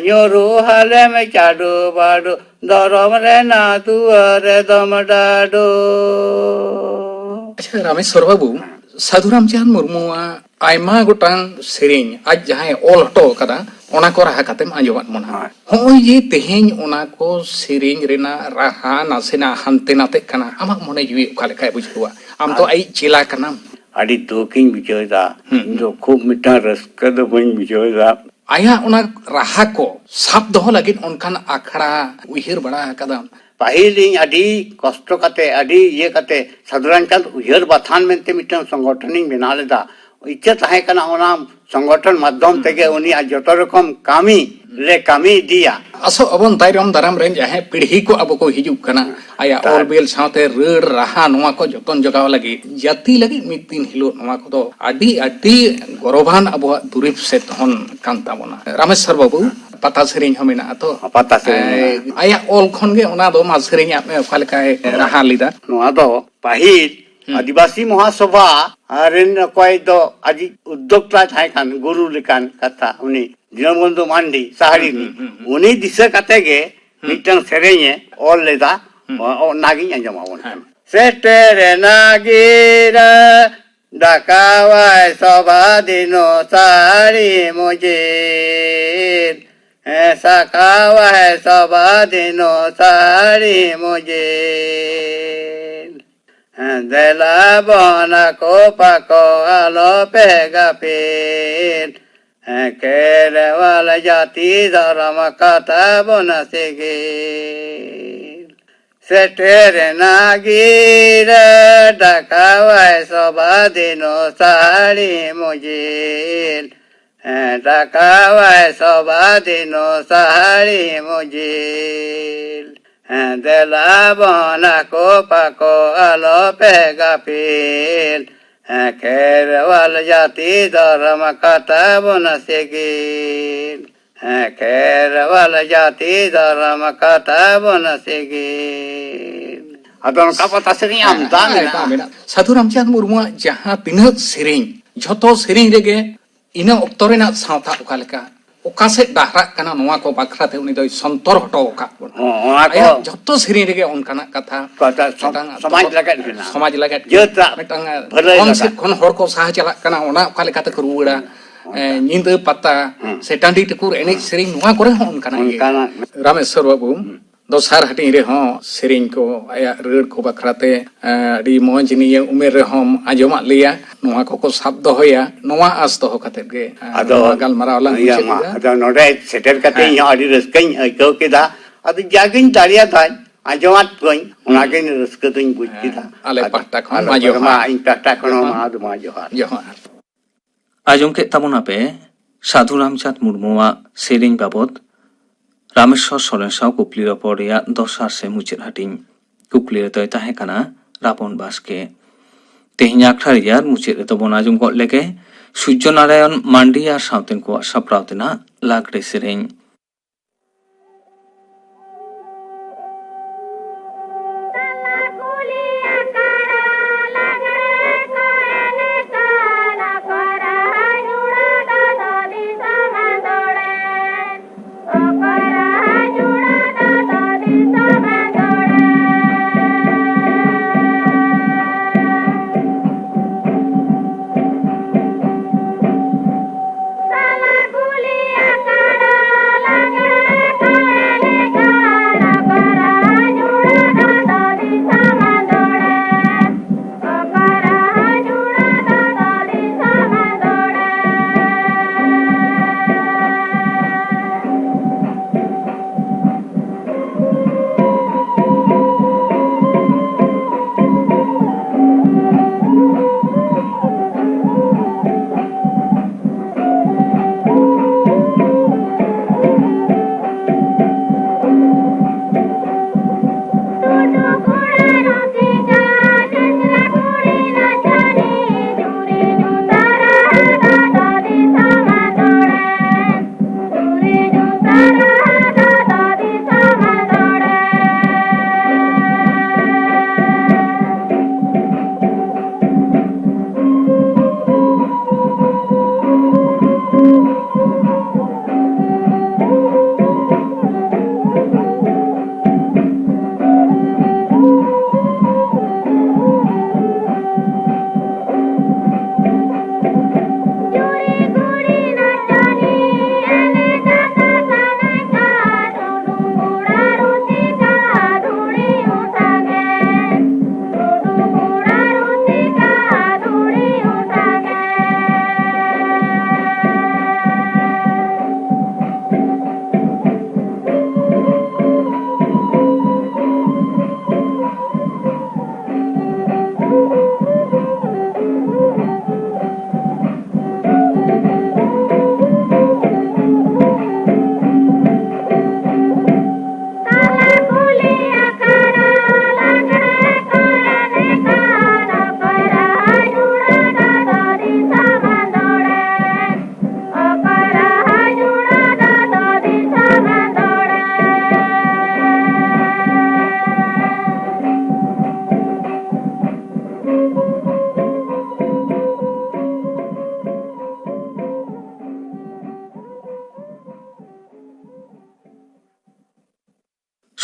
ᱧᱩᱨᱩ ᱦᱟᱞᱮᱢ ᱪᱟᱰᱚ ᱵᱟᱰᱚ, ᱫᱷᱚᱨᱚᱢ ᱨᱮᱱᱟᱜ ᱫᱩᱣᱟᱹᱨ ᱨᱮᱫᱚᱢ ᱰᱟᱰᱚ᱾ ᱟᱪᱪᱷᱟ, ᱨᱟᱢᱮᱥᱣᱚᱨ ᱵᱟᱹᱵᱩ, ᱥᱟᱹᱫᱷᱩ ᱨᱟᱢᱪᱟᱸᱫᱽ ᱢᱩᱨᱢᱩᱣᱟᱜ ᱟᱭᱢᱟ ᱜᱚᱴᱟᱝ ᱥᱮᱨᱮᱧ ᱟᱡ ᱡᱟᱦᱟᱸᱭ ᱚᱞ ᱦᱚᱴᱚ ᱟᱠᱟᱫᱟ, ᱚᱱᱟ ᱠᱚ ᱨᱟᱦᱟ ᱠᱟᱛᱮᱢ ᱟᱸᱡᱚᱢᱟᱫ ᱵᱚᱱᱟ᱾ ᱦᱳᱭ᱾ ᱦᱚᱸᱜᱼᱚᱭ ᱡᱮ ᱛᱮᱦᱮᱧ ᱚᱱᱟ ᱠᱚ ᱥᱮᱨᱮᱧ ᱨᱮᱱᱟᱜ ᱨᱟᱦᱟ ᱱᱟᱥᱮᱱᱟᱜ ᱦᱟᱱᱛᱮ ᱱᱟᱛᱮᱜ ᱠᱟᱱᱟ, ᱟᱢᱟᱜ ᱢᱚᱱᱮ ᱡᱤᱣᱤ ᱚᱠᱟ ᱞᱮᱠᱟᱭ ᱵᱩᱡᱷᱟᱹᱣᱟ? ᱟᱢ ᱫᱚ ᱟᱨ ᱟᱭᱤᱡ ᱪᱮᱞᱟ ᱠᱟᱱᱟᱢ᱾ ᱟᱹᱰᱤ ᱫᱩᱠᱤᱧ ᱵᱩᱡᱷᱟᱹᱣ ᱮᱫᱟ᱾ ᱦᱩᱸ, ᱤᱧ ᱫᱚ ᱦᱩᱸ᱾ ᱠᱷᱩᱵ ᱢᱤᱫᱴᱟᱝ ᱨᱟᱹᱥᱠᱟᱹ ᱫᱚ ᱵᱟᱹᱧ ᱵᱩᱡᱷᱟᱹᱣ ᱮᱫᱟ᱾ ᱟᱭᱟᱜ ᱚᱱᱟ ᱨᱟᱦᱟ ᱠᱚ ᱥᱟᱵ ᱫᱚᱦᱚ ᱞᱟᱹᱜᱤᱫ ᱚᱱᱠᱟᱱ ᱟᱠᱷᱲᱟ ᱩᱭᱦᱟᱹᱨ ᱵᱟᱲᱟ ᱟᱠᱟᱫᱟᱢ? ᱯᱟᱹᱦᱤᱞ ᱤᱧ ᱟᱹᱰᱤ ᱠᱚᱥᱴᱚ ᱠᱟᱛᱮ, ᱟᱹᱰᱤ ᱤᱭᱟᱹ ᱠᱟᱛᱮ ᱥᱟᱹᱫᱷᱩ ᱨᱟᱢᱪᱟᱸᱫᱽ ᱩᱭᱦᱟᱹᱨ ᱵᱟᱛᱷᱟᱱ ᱢᱮᱱᱛᱮ ᱢᱤᱫᱴᱟᱝ ᱥᱚᱝᱜᱚᱴᱷᱚᱱᱤᱧ ᱵᱮᱱᱟᱣ ᱞᱮᱫᱟ᱾ ᱤᱪᱪᱷᱟᱹ ᱛᱟᱦᱮᱸ ᱠᱟᱱᱟ ᱚᱱᱟ ᱥᱚᱝᱜᱚᱴᱷᱚᱱ ᱢᱟᱫᱽᱫᱷᱚᱢ ᱦᱩᱸ᱾ ᱛᱮᱜᱮ ᱩᱱᱤᱭᱟᱜ ᱡᱚᱛᱚ ᱨᱚᱠᱚᱢ ᱠᱟᱹᱢᱤ ᱞᱮ ᱠᱟᱹᱢᱤ ᱤᱫᱤᱭᱟ᱾ ᱟᱥᱚᱜ ᱟᱵᱚᱱ ᱛᱟᱭᱚᱢ ᱫᱟᱨᱟᱢ ᱨᱮᱱ ᱡᱟᱦᱟᱸᱭ ᱯᱤᱲᱦᱤ ᱠᱚ ᱟᱵᱚ ᱠᱚ ᱦᱤᱡᱩᱜ ᱠᱟᱱᱟ, ᱟᱭᱟᱜ ᱛᱟᱦᱮᱸ᱾ ᱚᱞ ᱵᱤᱞ ᱥᱟᱶᱛᱮ ᱨᱟᱹᱲ ᱨᱟᱦᱟ ᱱᱚᱣᱟ ᱠᱚ ᱡᱚᱛᱚᱱ ᱡᱚᱜᱟᱣ ᱞᱟᱹᱜᱤᱫ ᱡᱟᱹᱛᱤ ᱞᱟᱹᱜᱤᱫ ᱢᱤᱫ ᱫᱤᱱ ᱦᱤᱞᱳᱜ ᱱᱚᱣᱟ ᱠᱚᱫᱚ ᱟᱹᱰᱤ ᱟᱹᱰᱤ ᱜᱚᱨᱚᱵᱟᱱ ᱟᱵᱚᱣᱟᱜ ᱫᱩᱨᱤᱵᱽ ᱥᱮ ᱫᱷᱚᱱ ᱠᱟᱱ ᱛᱟᱵᱚᱱᱟ᱾ ᱨᱟᱢᱮᱥᱥᱚᱨ ᱵᱟᱹᱵᱩ, ᱯᱟᱛᱟ ᱥᱮᱨᱮᱧ ᱦᱚᱸ ᱢᱮᱱᱟᱜᱼᱟ ᱛᱚ? ᱯᱟᱛᱟ ᱥᱮᱨᱮᱧ ᱮ, ᱢᱮᱱᱟᱜᱼᱟ᱾ ᱟᱭᱟᱜ ᱚᱞ ᱠᱷᱚᱱ ᱜᱮ ᱚᱱᱟ ᱫᱚ ᱢᱟ ᱥᱮᱨᱮᱧᱟᱜ ᱢᱮ, ᱚᱠᱟ ᱞᱮᱠᱟᱭ ᱨᱟᱦᱟ ᱞᱮᱫᱟ? ᱱᱚᱣᱟ ᱫᱚ ᱯᱟᱹᱦᱤᱞ ᱦᱩᱸ᱾ ᱟᱹᱫᱤᱵᱟᱹᱥᱤ ᱢᱚᱦᱟᱥᱚᱵᱷᱟ ᱨᱮᱱ ᱚᱠᱚᱭ ᱫᱚ ᱟᱡᱤᱡ ᱩᱫᱽᱫᱳᱠᱛᱟᱭ ᱛᱟᱦᱮᱸ ᱠᱟᱱ, ᱜᱩᱨᱩ ᱞᱮᱠᱟᱱ ᱠᱟᱛᱷᱟ, ᱩᱱᱤ ᱫᱤᱱᱚᱵᱚᱱᱫᱷᱩ ᱢᱟᱱᱰᱤ ᱥᱟᱦᱟᱲᱤ ᱦᱩᱸ, ᱨᱤᱱᱤᱡ, ᱦᱩᱸ, ᱦᱩᱸ, ᱦᱩᱸ᱾ ᱩᱱᱤ ᱫᱤᱥᱟᱹ ᱠᱟᱛᱮ ᱜᱮ ᱦᱩᱸ᱾ ᱢᱤᱫᱴᱟᱝ ᱥᱮᱨᱮᱧ ᱮ ᱚᱞ ᱞᱮᱫᱟ᱾ ᱦᱩᱸ᱾ ᱚ-, ᱚᱱᱟᱜᱤᱧ ᱟᱸᱡᱚᱢ ᱟᱵᱚᱱ ᱦᱮᱸ᱾ ᱠᱟᱱᱟ᱾ ᱥᱮᱴᱮᱨᱮᱱᱟ ᱜᱤᱨᱟᱹ ᱰᱟᱠᱟᱣᱟᱭ ᱥᱚᱵᱷᱟ ᱫᱤᱱᱚ ᱥᱟᱹᱲᱤ ᱢᱚᱡᱮᱨ᱾ ᱦᱮᱸ, ᱥᱟᱠᱟᱣᱟᱭ ᱥᱚᱵᱷᱟ ᱫᱤᱱᱚ ᱥᱟᱹᱲᱤ ᱢᱚᱡᱮᱨ᱾ ᱦᱮᱸ, ᱫᱮᱞᱟ ᱵᱚᱱ ᱟᱠᱚ ᱯᱟᱠᱚ ᱟᱞᱚ ᱯᱮ ᱜᱟᱯᱮᱞ᱾ ᱦᱮᱸ, ᱠᱷᱮᱨᱣᱟᱞ ᱡᱟᱹᱛᱤ ᱫᱷᱚᱨᱚᱢ ᱠᱟᱛᱷᱟ ᱵᱚᱱ ᱥᱮᱸᱜᱮᱞ᱾ ᱥᱮᱴᱮᱨᱮᱱᱟ ᱜᱤᱨᱟᱹ ᱰᱟᱠᱟᱣᱟᱭ ᱥᱚᱵᱷᱟ ᱫᱤᱱᱚ ᱥᱟᱹᱲᱤ ᱢᱚᱡᱮᱞ᱾ ᱦᱮᱸ, ᱰᱟᱠᱟᱣᱟᱭ ᱥᱚᱵᱷᱟ ᱫᱤᱱᱚ ᱥᱟᱹᱲᱤ ᱢᱚᱡᱮᱞ᱾ ᱦᱮᱸ, ᱫᱮᱞᱟ ᱵᱚᱱ ᱟᱠᱚ ᱯᱟᱠᱚ ᱟᱞᱚ ᱯᱮ ᱜᱟᱯᱮᱞ᱾ ᱦᱮᱸ, ᱠᱷᱮᱨᱣᱟᱞ ᱡᱟᱹᱛᱤ ᱫᱷᱚᱨᱚᱢ ᱠᱟᱛᱷᱟ ᱵᱚᱱ ᱥᱮᱸᱜᱮᱞ᱾ ᱦᱮᱸ, ᱠᱷᱮᱨᱣᱟᱞ ᱡᱟᱹᱛᱤ ᱫᱷᱚᱨᱚᱢ ᱠᱟᱛᱷᱟ ᱵᱚᱱ ᱥᱮᱸᱜᱮᱞ᱾ ᱟᱫᱚ ᱚᱱᱠᱟ ᱯᱟᱛᱟ ᱥᱮᱨᱮᱧ ᱦᱮᱸ, ᱟᱢᱫᱟ ᱦᱮᱸ, ᱢᱮᱱᱟᱜᱼᱟ᱾ ᱟᱭᱢᱟ ᱢᱮᱱᱟᱜᱼᱟ᱾ ᱥᱟᱹᱫᱷᱩ ᱨᱟᱢᱪᱟᱸᱫᱽ ᱢᱩᱨᱢᱩᱣᱟᱜ ᱡᱟᱦᱟᱸ ᱛᱤᱱᱟᱹᱜ ᱥᱮᱨᱮᱧ, ᱡᱷᱚᱛᱚ ᱥᱮᱨᱮᱧ ᱨᱮᱜᱮ ᱤᱱᱟᱹ ᱚᱠᱛᱚ ᱨᱮᱱᱟᱜ ᱥᱟᱶᱛᱟ ᱚᱠᱟ ᱞᱮᱠᱟ, ᱚᱠᱟ ᱥᱮᱫ ᱰᱟᱦᱨᱟᱜ ᱠᱟᱱᱟ, ᱱᱚᱣᱟ ᱠᱚ ᱵᱟᱠᱷᱨᱟ ᱛᱮ ᱩᱱᱤ ᱫᱚᱭ ᱥᱚᱱᱛᱚᱨ ᱦᱚᱴᱚ ᱟᱠᱟᱫ ᱵᱚᱱᱟ᱾ ᱦᱚᱸ, ᱚᱱᱟ ᱠᱚ ᱟᱭᱟᱜ ᱡᱷᱚᱛᱚ ᱥᱮᱨᱮᱧ ᱨᱮᱜᱮ ᱚᱱᱠᱟᱱᱟᱜ ᱠᱟᱛᱷᱟ, ᱠᱟᱛᱷᱟ ᱥᱚᱢ-, ᱢᱤᱫᱴᱟᱝ ᱥᱚᱢᱟᱡᱽ ᱫᱚᱦᱚ-, ᱞᱟᱹᱜᱤᱫ ᱢᱮᱱᱟᱜᱼᱟ᱾ ᱥᱚᱢᱟᱡᱽ ᱞᱟᱹᱜᱤᱫ ᱡᱟᱹᱛᱟᱜ ᱢᱤᱫᱴᱟᱝ ᱵᱷᱟᱹᱞᱟᱹᱭ ᱫᱷᱚᱱ ᱞᱟᱹᱜᱤᱫ᱾ ᱥᱮᱫ ᱠᱷᱚᱱ ᱦᱚᱲ ᱠᱚ ᱥᱟᱦᱟ ᱪᱟᱞᱟᱜ ᱠᱟᱱᱟ, ᱚᱱᱟ ᱚᱠᱟ ᱞᱮᱠᱟ ᱛᱮᱠᱚ ᱨᱩᱣᱟᱹᱲᱟ, ᱦᱩᱸ᱾ ᱮ, ᱧᱤᱫᱟᱹ ᱯᱟᱛᱟ ᱦᱩᱸ᱾ ᱥᱮ ᱴᱟᱺᱰᱤ ᱴᱩᱠᱩᱨ ᱮᱱᱮᱡ ᱦᱩᱸ᱾ ᱥᱮᱨᱮᱧ, ᱱᱚᱣᱟ ᱠᱚᱨᱮ ᱦᱚᱸ ᱚᱱᱠᱟᱱᱟᱜ ᱜᱮ᱾ ᱚᱱᱠᱟᱱᱟᱜ᱾ ᱨᱟᱢᱮᱥᱥᱚᱨ ᱵᱟᱹᱵᱩ, ᱦᱩᱸ᱾ ᱫᱚᱥᱟᱨ ᱦᱟᱹᱴᱤᱧ ᱨᱮᱦᱚᱸ ᱥᱮᱨᱮᱧ ᱠᱚ, ᱟᱭᱟᱜ ᱨᱟᱹᱲ ᱠᱚ ᱵᱟᱠᱷᱨᱟ ᱛᱮ, ᱮ, ᱟᱹᱰᱤ ᱢᱚᱡᱽ ᱱᱤᱭᱟᱹ ᱩᱢᱮᱨ ᱨᱮᱦᱚᱸᱢ ᱟᱸᱡᱚᱢᱟᱫ ᱞᱮᱭᱟ᱾ ᱱᱚᱣᱟ ᱠᱚᱠᱚ ᱥᱟᱵ ᱫᱚᱦᱚᱭᱟ, ᱱᱚᱣᱟ ᱟᱸᱥ ᱫᱚᱦᱚ ᱠᱟᱛᱮᱫ ᱜᱮ, ᱮ, ᱟᱫᱚ ᱱᱚᱣᱟ ᱜᱟᱞᱢᱟᱨᱟᱣ ᱞᱟᱝ ᱤᱭᱟᱹ ᱢᱩᱪᱟᱹᱫ ᱢᱟ, ᱮᱫᱟ᱾ ᱟᱫᱚ ᱱᱚᱰᱮ ᱥᱮᱴᱮᱨ ᱠᱟᱛᱮ ᱦᱮᱸ᱾ ᱤᱧ ᱦᱚᱸ ᱟᱹᱰᱤ ᱨᱟᱹᱥᱠᱟᱹᱧ ᱟᱹᱭᱠᱟᱹᱣ ᱠᱮᱫᱟ᱾ ᱟᱫᱚ ᱡᱟᱜᱤᱧ ᱫᱟᱲᱮᱭᱟᱫᱟᱧ ᱟᱸᱡᱚᱢᱟᱫ ᱠᱚᱣᱟᱧ, ᱚᱱᱟᱜᱮ ᱦᱮᱸ᱾ ᱨᱟᱹᱥᱠᱟᱹ ᱫᱚᱧ ᱵᱩᱡᱽ ᱦᱮᱸ᱾ ᱠᱮᱫᱟ᱾ ᱟᱞᱮ ᱟᱫᱚ ᱯᱟᱦᱴᱟ ᱠᱷᱚᱱ ᱟᱞᱮ ᱢᱟ ᱯᱟᱦᱴᱟ ᱡᱚᱦᱟᱨ᱾ ᱢᱟ ᱤᱧ ᱯᱟᱦᱴᱟ ᱠᱷᱚᱱ ᱦᱚᱸ ᱡᱚᱦᱟᱨ᱾ ᱢᱟ, ᱢᱟ ᱡᱚᱦᱟᱨ᱾ ᱡᱚᱦᱟᱨ᱾ ᱟᱸᱡᱚᱢ ᱠᱮᱫ ᱛᱟᱵᱚᱱᱟᱯᱮ ᱥᱟᱹᱫᱷᱩ ᱨᱟᱢᱪᱟᱸᱫᱽ ᱢᱩᱨᱢᱩᱣᱟᱜ ᱥᱮᱨᱮᱧ ᱵᱟᱵᱚᱛ ᱨᱟᱢᱮᱥᱣᱚᱨ ᱥᱚᱨᱮᱱ ᱥᱟᱶ ᱠᱩᱠᱞᱤ ᱨᱚᱯᱚᱲ ᱨᱮᱭᱟᱜ ᱫᱚᱥᱟᱨ ᱥᱮ ᱢᱩᱪᱟᱹᱫ ᱦᱟᱹᱴᱤᱧ᱾ ᱠᱩᱠᱞᱤ ᱨᱮᱫᱚᱭ ᱛᱟᱦᱮᱸ ᱠᱟᱱᱟ ᱨᱟᱵᱚᱱ ᱵᱟᱥᱠᱮ᱾ ᱛᱮᱦᱮᱧ ᱟᱠᱷᱲᱟ ᱨᱮᱭᱟᱜ ᱢᱩᱪᱟᱹᱫ ᱨᱮᱫᱚ ᱵᱚᱱ ᱟᱸᱡᱚᱢ ᱜᱚᱫ ᱞᱮᱜᱮ ᱥᱩᱨᱡᱚ ᱱᱟᱨᱟᱭᱚᱱ ᱢᱟᱱᱰᱤ ᱟᱨ ᱥᱟᱶᱛᱮᱱ ᱠᱚᱣᱟᱜ ᱥᱟᱯᱲᱟᱣ ᱛᱮᱱᱟᱜ ᱞᱟᱜᱽᱲᱮ ᱥᱮᱨᱮᱧ᱾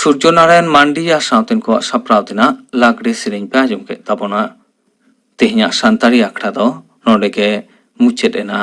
ᱥᱩᱨᱡᱚ ᱱᱟᱨᱟᱭᱚᱱ ᱢᱟᱱᱰᱤ ᱟᱨ ᱥᱟᱶᱛᱮᱱ ᱠᱚᱣᱟᱜ ᱥᱟᱯᱲᱟᱣ ᱛᱮᱱᱟᱜ ᱞᱟᱜᱽᱲᱮ ᱥᱮᱨᱮᱧ ᱯᱮ ᱟᱸᱡᱚᱢ ᱠᱮᱫ ᱛᱟᱵᱚᱱᱟ᱾ ᱛᱮᱦᱮᱧᱟᱜ ᱥᱟᱱᱛᱟᱲᱤ ᱟᱠᱷᱲᱟ ᱫᱚ ᱱᱚᱰᱮ ᱜᱮ ᱢᱩᱪᱟᱹᱫ ᱮᱱᱟ᱾